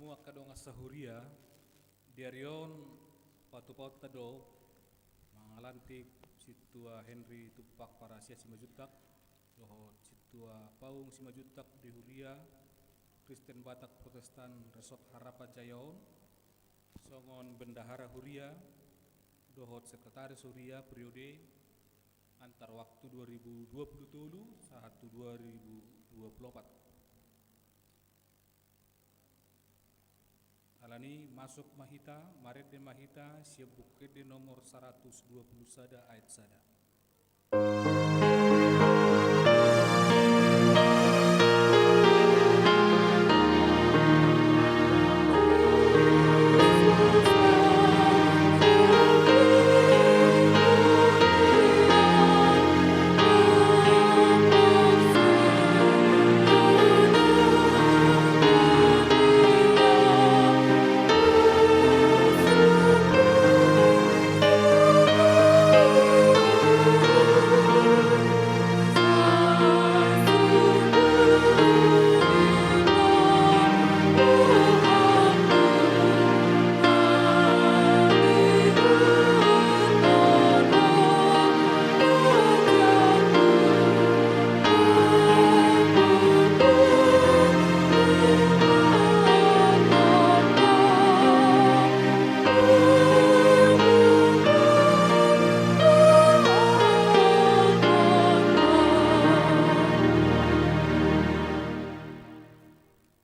Angka dongan sahuria, di ari on patupaonta do mangalantik Sintua Henry Tumpak Parasian Simanjuntak dohot Sintua Paung Simanjuntak di Huria Kristen Batak Protestan Resort Harapan Jaya on songon bendahara huria dohot sekretaris huria periode antar waktu dua ribu dua puluh tolu sahat tu dua ribu dua puluh opat. Alani masuk ma hita, marende ma hita sian Buku Ende nomor saratus dua puluh sada ayat sada.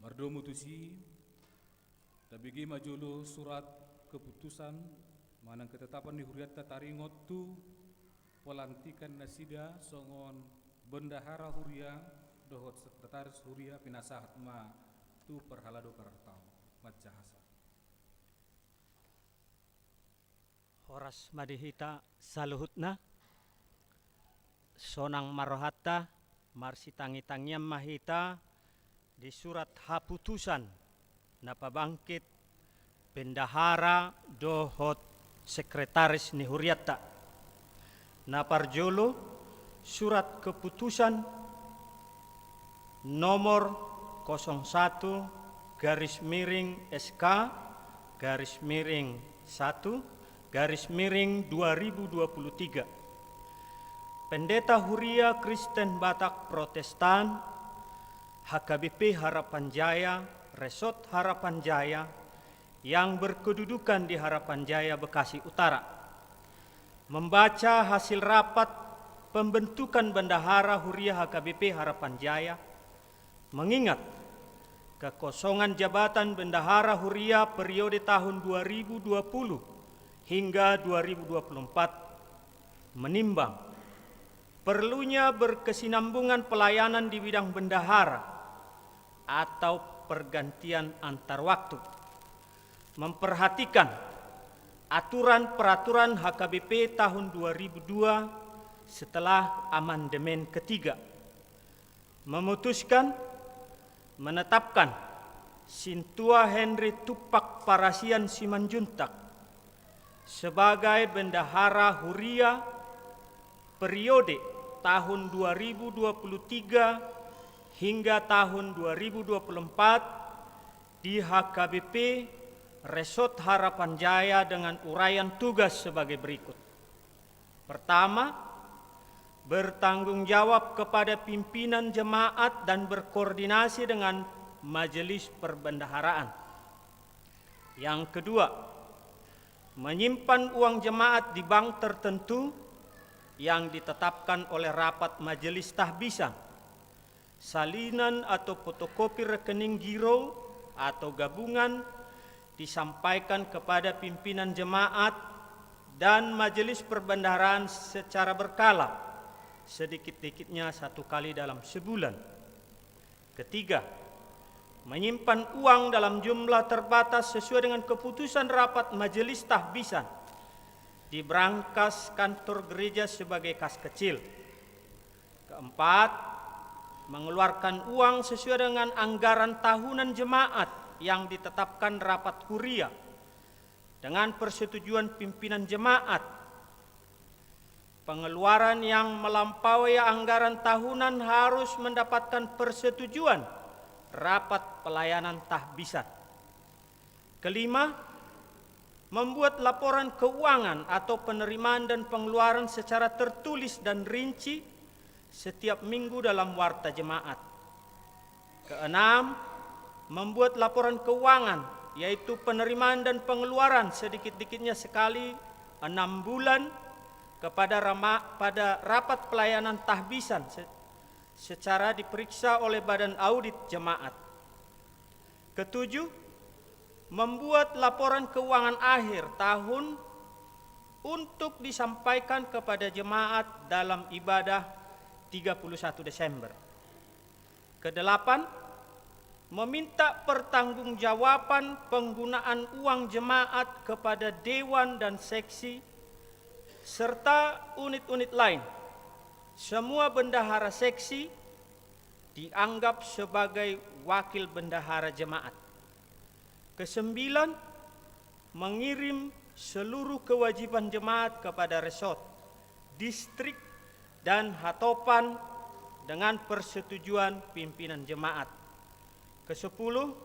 Mardomu tusi, tabege ma jolo surat keputusan manang ketetapan ni hurianta taringot tu pelantikan nasida songon bendahara huria dohot sekretaris huria pinasahat ma tu parhalado parartaon. Manjahasa. Horas ma di hita saluhutna. Sonang ma rohanta, marsitangitangian ma hita di surat haputusan na pabangkit bendahara dohot sekretaris ni hurianta. Na parjolo, surat keputusan nomor kosong satu garis miring S K garis miring satu garis miring dua ribu dua puluh tiga. Pendeta Huria Kristen Batak Protestan, H K B P Harapan Jaya, Resort Harapan Jaya, yang berkedudukan di Harapan Jaya, Bekasi Utara, membaca hasil rapat pembentukan bendahara Huria H K B P Harapan Jaya, mengingat kekosongan jabatan bendahara Huria periode tahun dua ribu dua puluh hingga dua ribu dua puluh empat, menimbang perlunya berkesinambungan pelayanan di bidang bendahara atau pergantian antar waktu, memperhatikan aturan-peraturan H K B P tahun dua ribu dua setelah amandemen ketiga, memutuskan menetapkan Sintua Henry Tumpak Parasian Simanjuntak sebagai bendahara huria periode tahun dua ribu dua puluh tiga hingga tahun dua ribu dua puluh empat di H K B P Resort Harapan Jaya dengan uraian tugas sebagai berikut. Pertama, bertanggung jawab kepada pimpinan jemaat dan berkoordinasi dengan majelis perbendaharaan. Yang kedua, menyimpan uang jemaat di bank tertentu yang ditetapkan oleh rapat majelis tahbisan. Salinan atau fotokopi rekening giro atau gabungan disampaikan kepada pimpinan jemaat dan majelis perbendaharaan secara berkala, sedikit-dikitnya satu kali dalam sebulan. Ketiga, menyimpan uang dalam jumlah terbatas sesuai dengan keputusan rapat majelis tahbisan di brankas kantor gereja sebagai kas kecil. Keempat, mengeluarkan uang sesuai dengan anggaran tahunan jemaat yang ditetapkan rapat huria dengan persetujuan pimpinan jemaat. Pengeluaran yang melampaui anggaran tahunan harus mendapatkan persetujuan rapat pelayanan tahbisan. Kelima, membuat laporan keuangan atau penerimaan dan pengeluaran secara tertulis dan rinci setiap minggu dalam warta jemaat. Keenam, membuat laporan keuangan, yaitu penerimaan dan pengeluaran sedikit-dikitnya sekali enam bulan kepada rama-, pada rapat pelayanan tahbisan se-, secara diperiksa oleh Badan Audit Jemaat. Ketujuh, membuat laporan keuangan akhir tahun untuk disampaikan kepada jemaat dalam ibadah tiga puluh satu Desember. Kedelapan, meminta pertanggungjawaban penggunaan uang jemaat kepada dewan dan seksi serta unit-unit lain. Semua bendahara seksi dianggap sebagai wakil bendahara jemaat. Kesembilan, mengirim seluruh kewajiban jemaat kepada resort, distrik, dan hatopan dengan persetujuan pimpinan jemaat. Kesepuluh,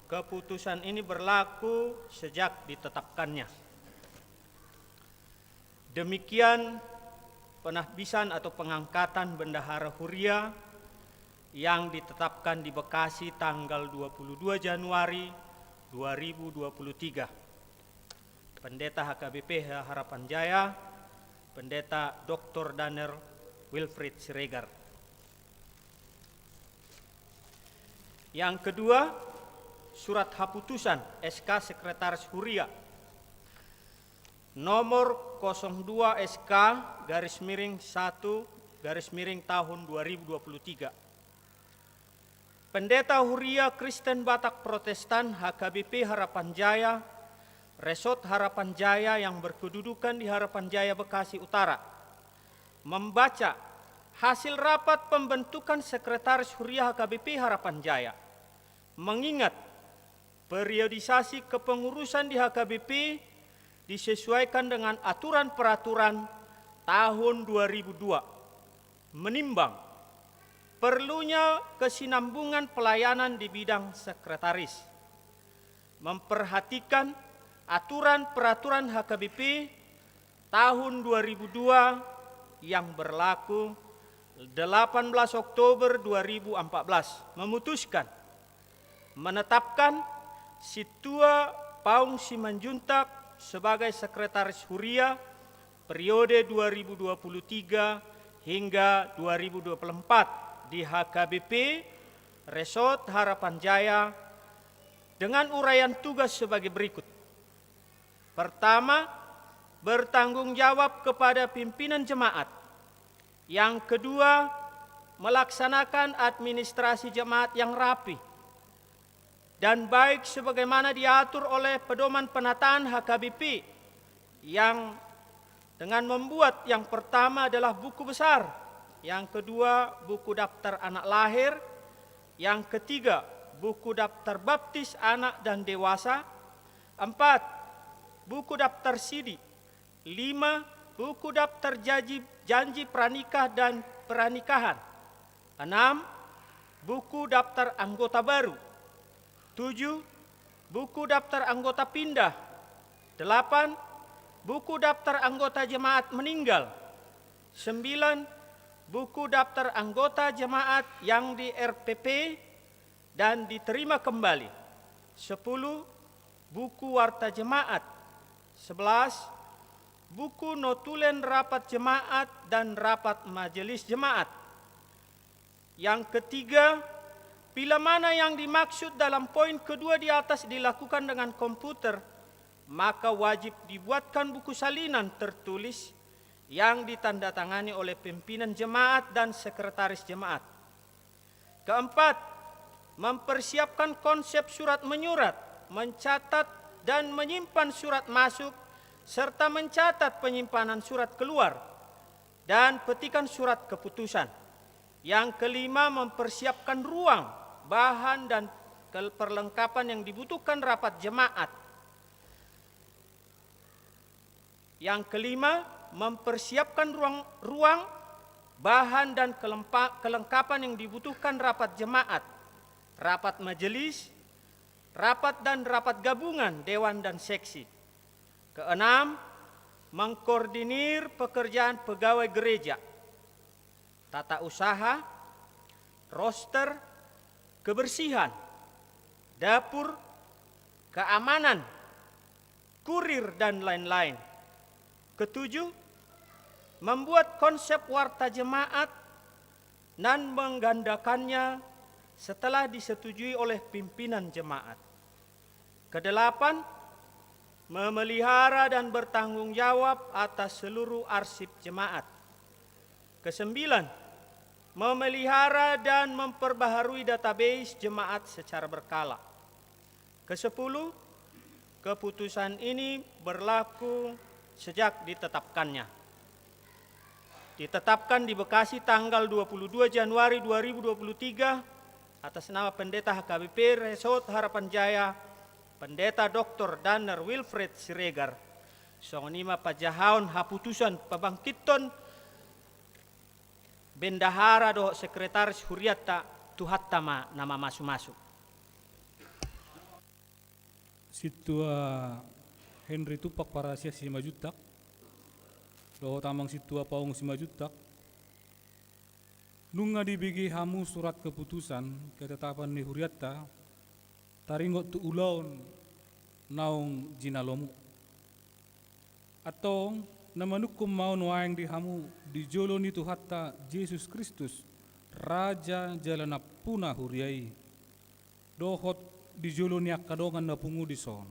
keputusan ini berlaku sejak ditetapkannya. Demikian penahbisan atau pengangkatan bendahara huria yang ditetapkan di Bekasi tanggal dua puluh dua Januari dua ribu dua puluh tiga. Pendeta H K B P Harapan Jaya, Pendeta Doktor Daniel Wilfried Siregar. Yang kedua, surat haputusan S K Sekretaris Huria nomor kosong dua S K garis miring satu garis miring tahun dua ribu dua puluh tiga. Pendeta Huria Kristen Batak Protestan H K B P Harapan Jaya, Resort Harapan Jaya yang berkedudukan di Harapan Jaya, Bekasi Utara, membaca hasil rapat pembentukan Sekretaris Huria H K B P Harapan Jaya, mengingat periodisasi kepengurusan di H K B P disesuaikan dengan aturan peraturan tahun dua ribu dua, menimbang perlunya kesinambungan pelayanan di bidang sekretaris, memperhatikan aturan peraturan H K B P tahun dua ribu dua yang berlaku delapan belas Oktober dua ribu empat belas, memutuskan menetapkan Sintua Paung Simanjuntak sebagai Sekretaris Huria periode dua ribu dua puluh tiga hingga dua ribu dua puluh empat di H K B P Resort Harapan Jaya dengan uraian tugas sebagai berikut. Pertama, bertanggung jawab kepada pimpinan jemaat. Yang kedua, melaksanakan administrasi jemaat yang rapi dan baik sebagaimana diatur oleh pedoman penataan H K B P yang dengan membuat yang pertama adalah buku besar, yang kedua buku daftar anak lahir, yang ketiga buku daftar baptis anak dan dewasa, empat buku daftar sidi, lima buku daftar janji, janji pranikah dan pernikahan, enam buku daftar anggota baru, tujuh buku daftar anggota pindah, delapan buku daftar anggota jemaat meninggal, sembilan buku daftar anggota jemaat yang di R P P dan diterima kembali, sepuluh buku warta jemaat, sebelas buku notulen rapat jemaat dan rapat majelis jemaat. Yang ketiga, bila mana yang dimaksud dalam poin kedua di atas dilakukan dengan komputer, maka wajib dibuatkan buku salinan tertulis yang ditandatangani oleh pimpinan jemaat dan sekretaris jemaat. Keempat, mempersiapkan konsep surat menyurat, mencatat dan menyimpan surat masuk, serta mencatat penyimpanan surat keluar dan petikan surat keputusan. Yang kelima, mempersiapkan ruang, bahan, dan kel-, perlengkapan yang dibutuhkan rapat jemaat. Yang kelima, mempersiapkan ruang, ruang, bahan, dan kelempa-, kelengkapan yang dibutuhkan rapat jemaat, rapat majelis, Rapat dan rapat gabungan dewan dan seksi. Keenam, mengkoordinir pekerjaan pegawai gereja, tata usaha, roster, kebersihan, dapur, keamanan, kurir, dan lain-lain. Ketujuh, membuat konsep warta jemaat dan menggandakannya setelah disetujui oleh pimpinan jemaat. Kedelapan, memelihara dan bertanggung jawab atas seluruh arsip jemaat. Kesembilan, memelihara dan memperbaharui database jemaat secara berkala. Kesepuluh, keputusan ini berlaku sejak ditetapkannya. Ditetapkan di Bekasi tanggal dua puluh dua Januari dua ribu dua puluh tiga atas nama Pendeta H K B P Resort Harapan Jaya, Pendeta Doktor Danner Wilfred Siregar. Songon i ma panjahaon haputusan pabangkithon bendahara dohot sekretaris hurianta. Tuhanta ma na mamasumasu. Sintua Henry Tumpak Parasian Simanjuntak dohot Amang Sintua Paung Simanjuntak, nunga dibege hamu surat keputusan ketetapan ni hurianta taringot tu ulaon naung jinalomu. Antong, na manungkun ma on nuaeng di hamu di jolo ni Tuhanta Jesus Kristus, Raja jala Nampuna huria i, dohot di jolo ni angka dongan na pungu dison.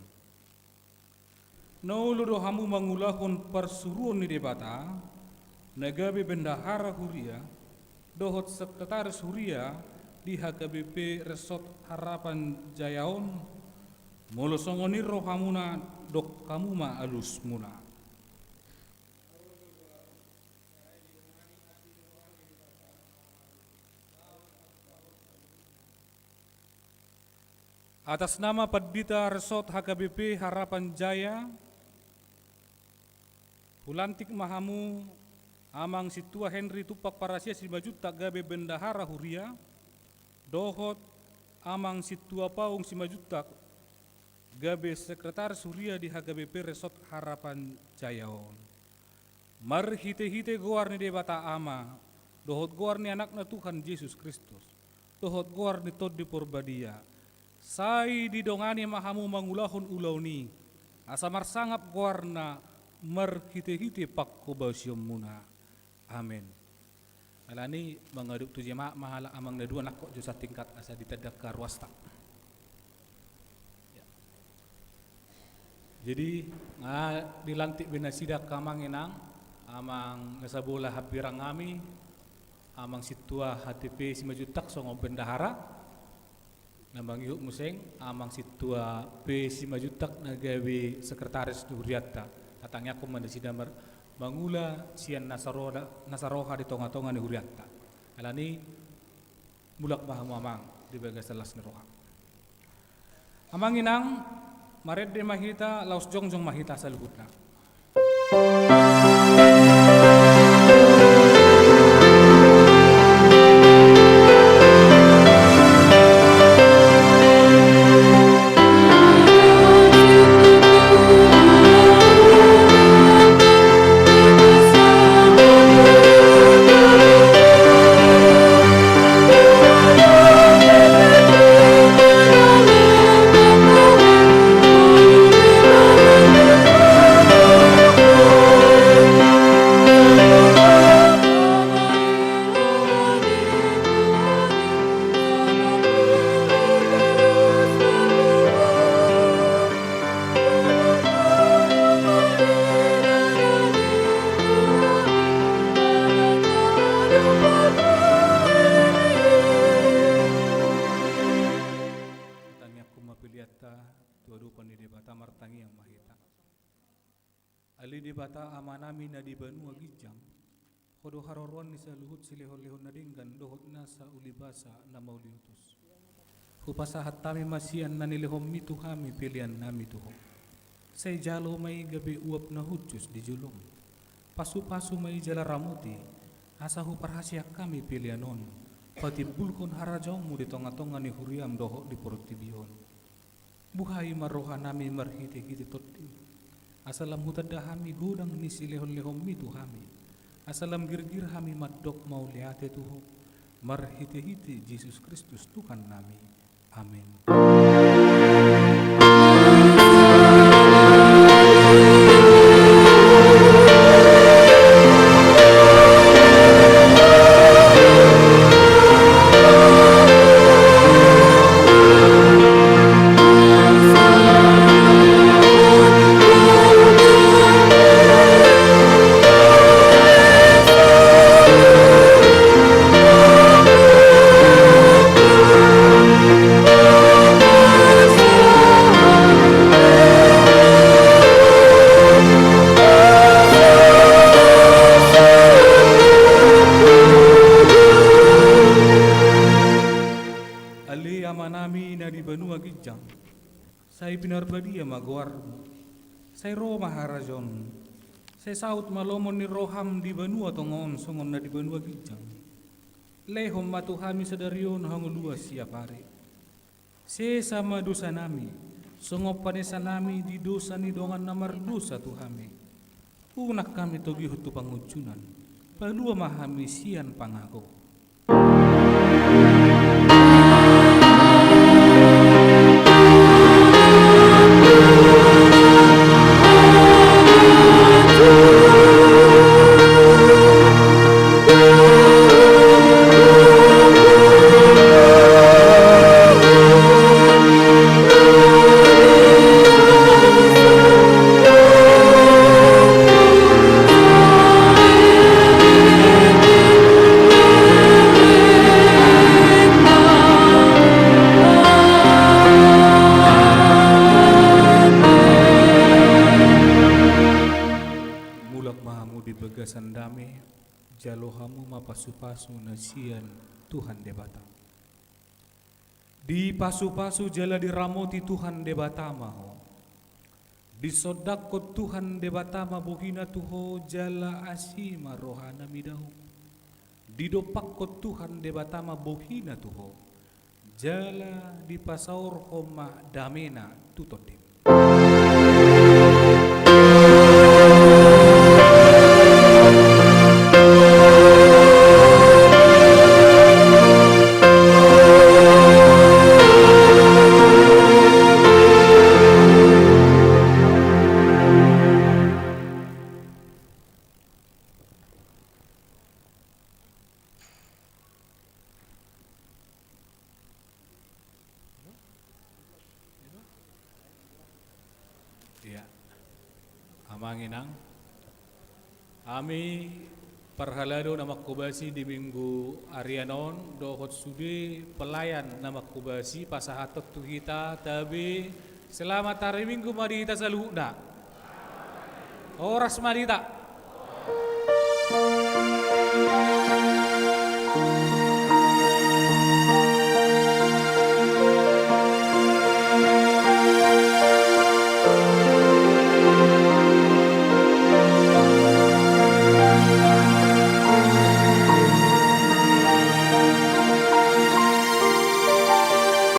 Na olo do hamu mangulahon parsuruon ni Debata, na gabe bendahara huria, dohot sekretaris huria di H K B P Resort Harapan Jaya on, molo songon i rohamuna, dok hamu ma alusmuna. Atas nama Pandita Resort H K B P Harapan Jaya, hulantik ma hamu Amang Sintua Henry Tumpak Parasian Simanjuntak gabe bendahara huria, dohot Amang Sintua Paung Simanjuntak gabe sekretaris huria di H K B P Resort Harapan Jaya on. Marhitehite goar ni Debata Ama, dohot goar ni Anakna Tuhan Jesus Kristus, dohot goar ni Tondi Porbadia, sai didongani ma hamu mangulahon ulaon i, asa marsangap goarna marhitehite panghobasionmuna. Amen. Alani mangadop tu jemaat ma halak amang na dua nangkok jo satingkat asa ditanda angka ruasta. Ya. Jadi, nga dilantik be nasida angka amang inang, amang na sabola hambirang nami, Amang Sintua H T P Simanjuntak songon bendahara, na mangihut muse Amang Sintua P Simanjuntak na gabe sekretaris ni hurianta. Tatangiangkon ma nasida mar-, mangula sian na saroha, na saroha di tongatonga ni hurianta. Alani, mulak ma hamu amang di bagasan las ni roha. Amang inang, marende ma hita, laos jongjong ma hita saluhutna. Tangiangkon ma peleanta tu adopan ni Debata, martangiang ma hita. Ale Debata Amanami na di banua ginjang, Ho do haroroan ni saluhut silehonlehon na denggan dohot nasa ulibasa na mauliutus. Hupasahat hami ma sian na nilehonMi tu hami peleannami tu Ho. Sai jalo ma i gabe uap na hushus di joloM. Pasupasu ma i jala ramoti, asa huparhaseang hami pelean on patimbulhon harajaonMu di tongatonga ni huriaM dohot di portibi on. Buhai ma rohanami marhitehite Tondim, asa lam hutanda hami godang ni silehonlehonmi tu hami, asa lam girgir hami mandok mauliate tu Ho, marhitehite Jesus Kristus Tuhannami. Amen. Ale Amanami na di banua ginjang, sai pinarbadia ma goarmu. Sai ro ma harajaonmu. Sai saut ma lomo ni roham di banua tonga on songon na di banua ginjang. Lehon ma tu hami sadari on hangoluan siapari. Sesa ma dosanami, songon panesanami di dosa ni dongan na mardosa tu hami. Unang hami togihon tu pangunjunan, palua ma hami sian pangago. Mulak ma hamu di bagasan dame, jalo hamu ma pasupasu na sian Tuhan Debata. Dipasupasu jala diramoti Tuhan Debata ma ho. Disondangkon Tuhan Debata ma bohina tu ho jala asi ma rohana mida ho. Didompakkon Tuhan Debata ma bohina tu ho jala dipasaorhon ma damena tu tondim. Ia. Amang inang, hami parhalado na manghobasi di minggu arian on dohot sude pelayan na manghobasi pasahathon tu hita tabe selamat hari Minggu ma di hita saluhutna. Horas ma di hita.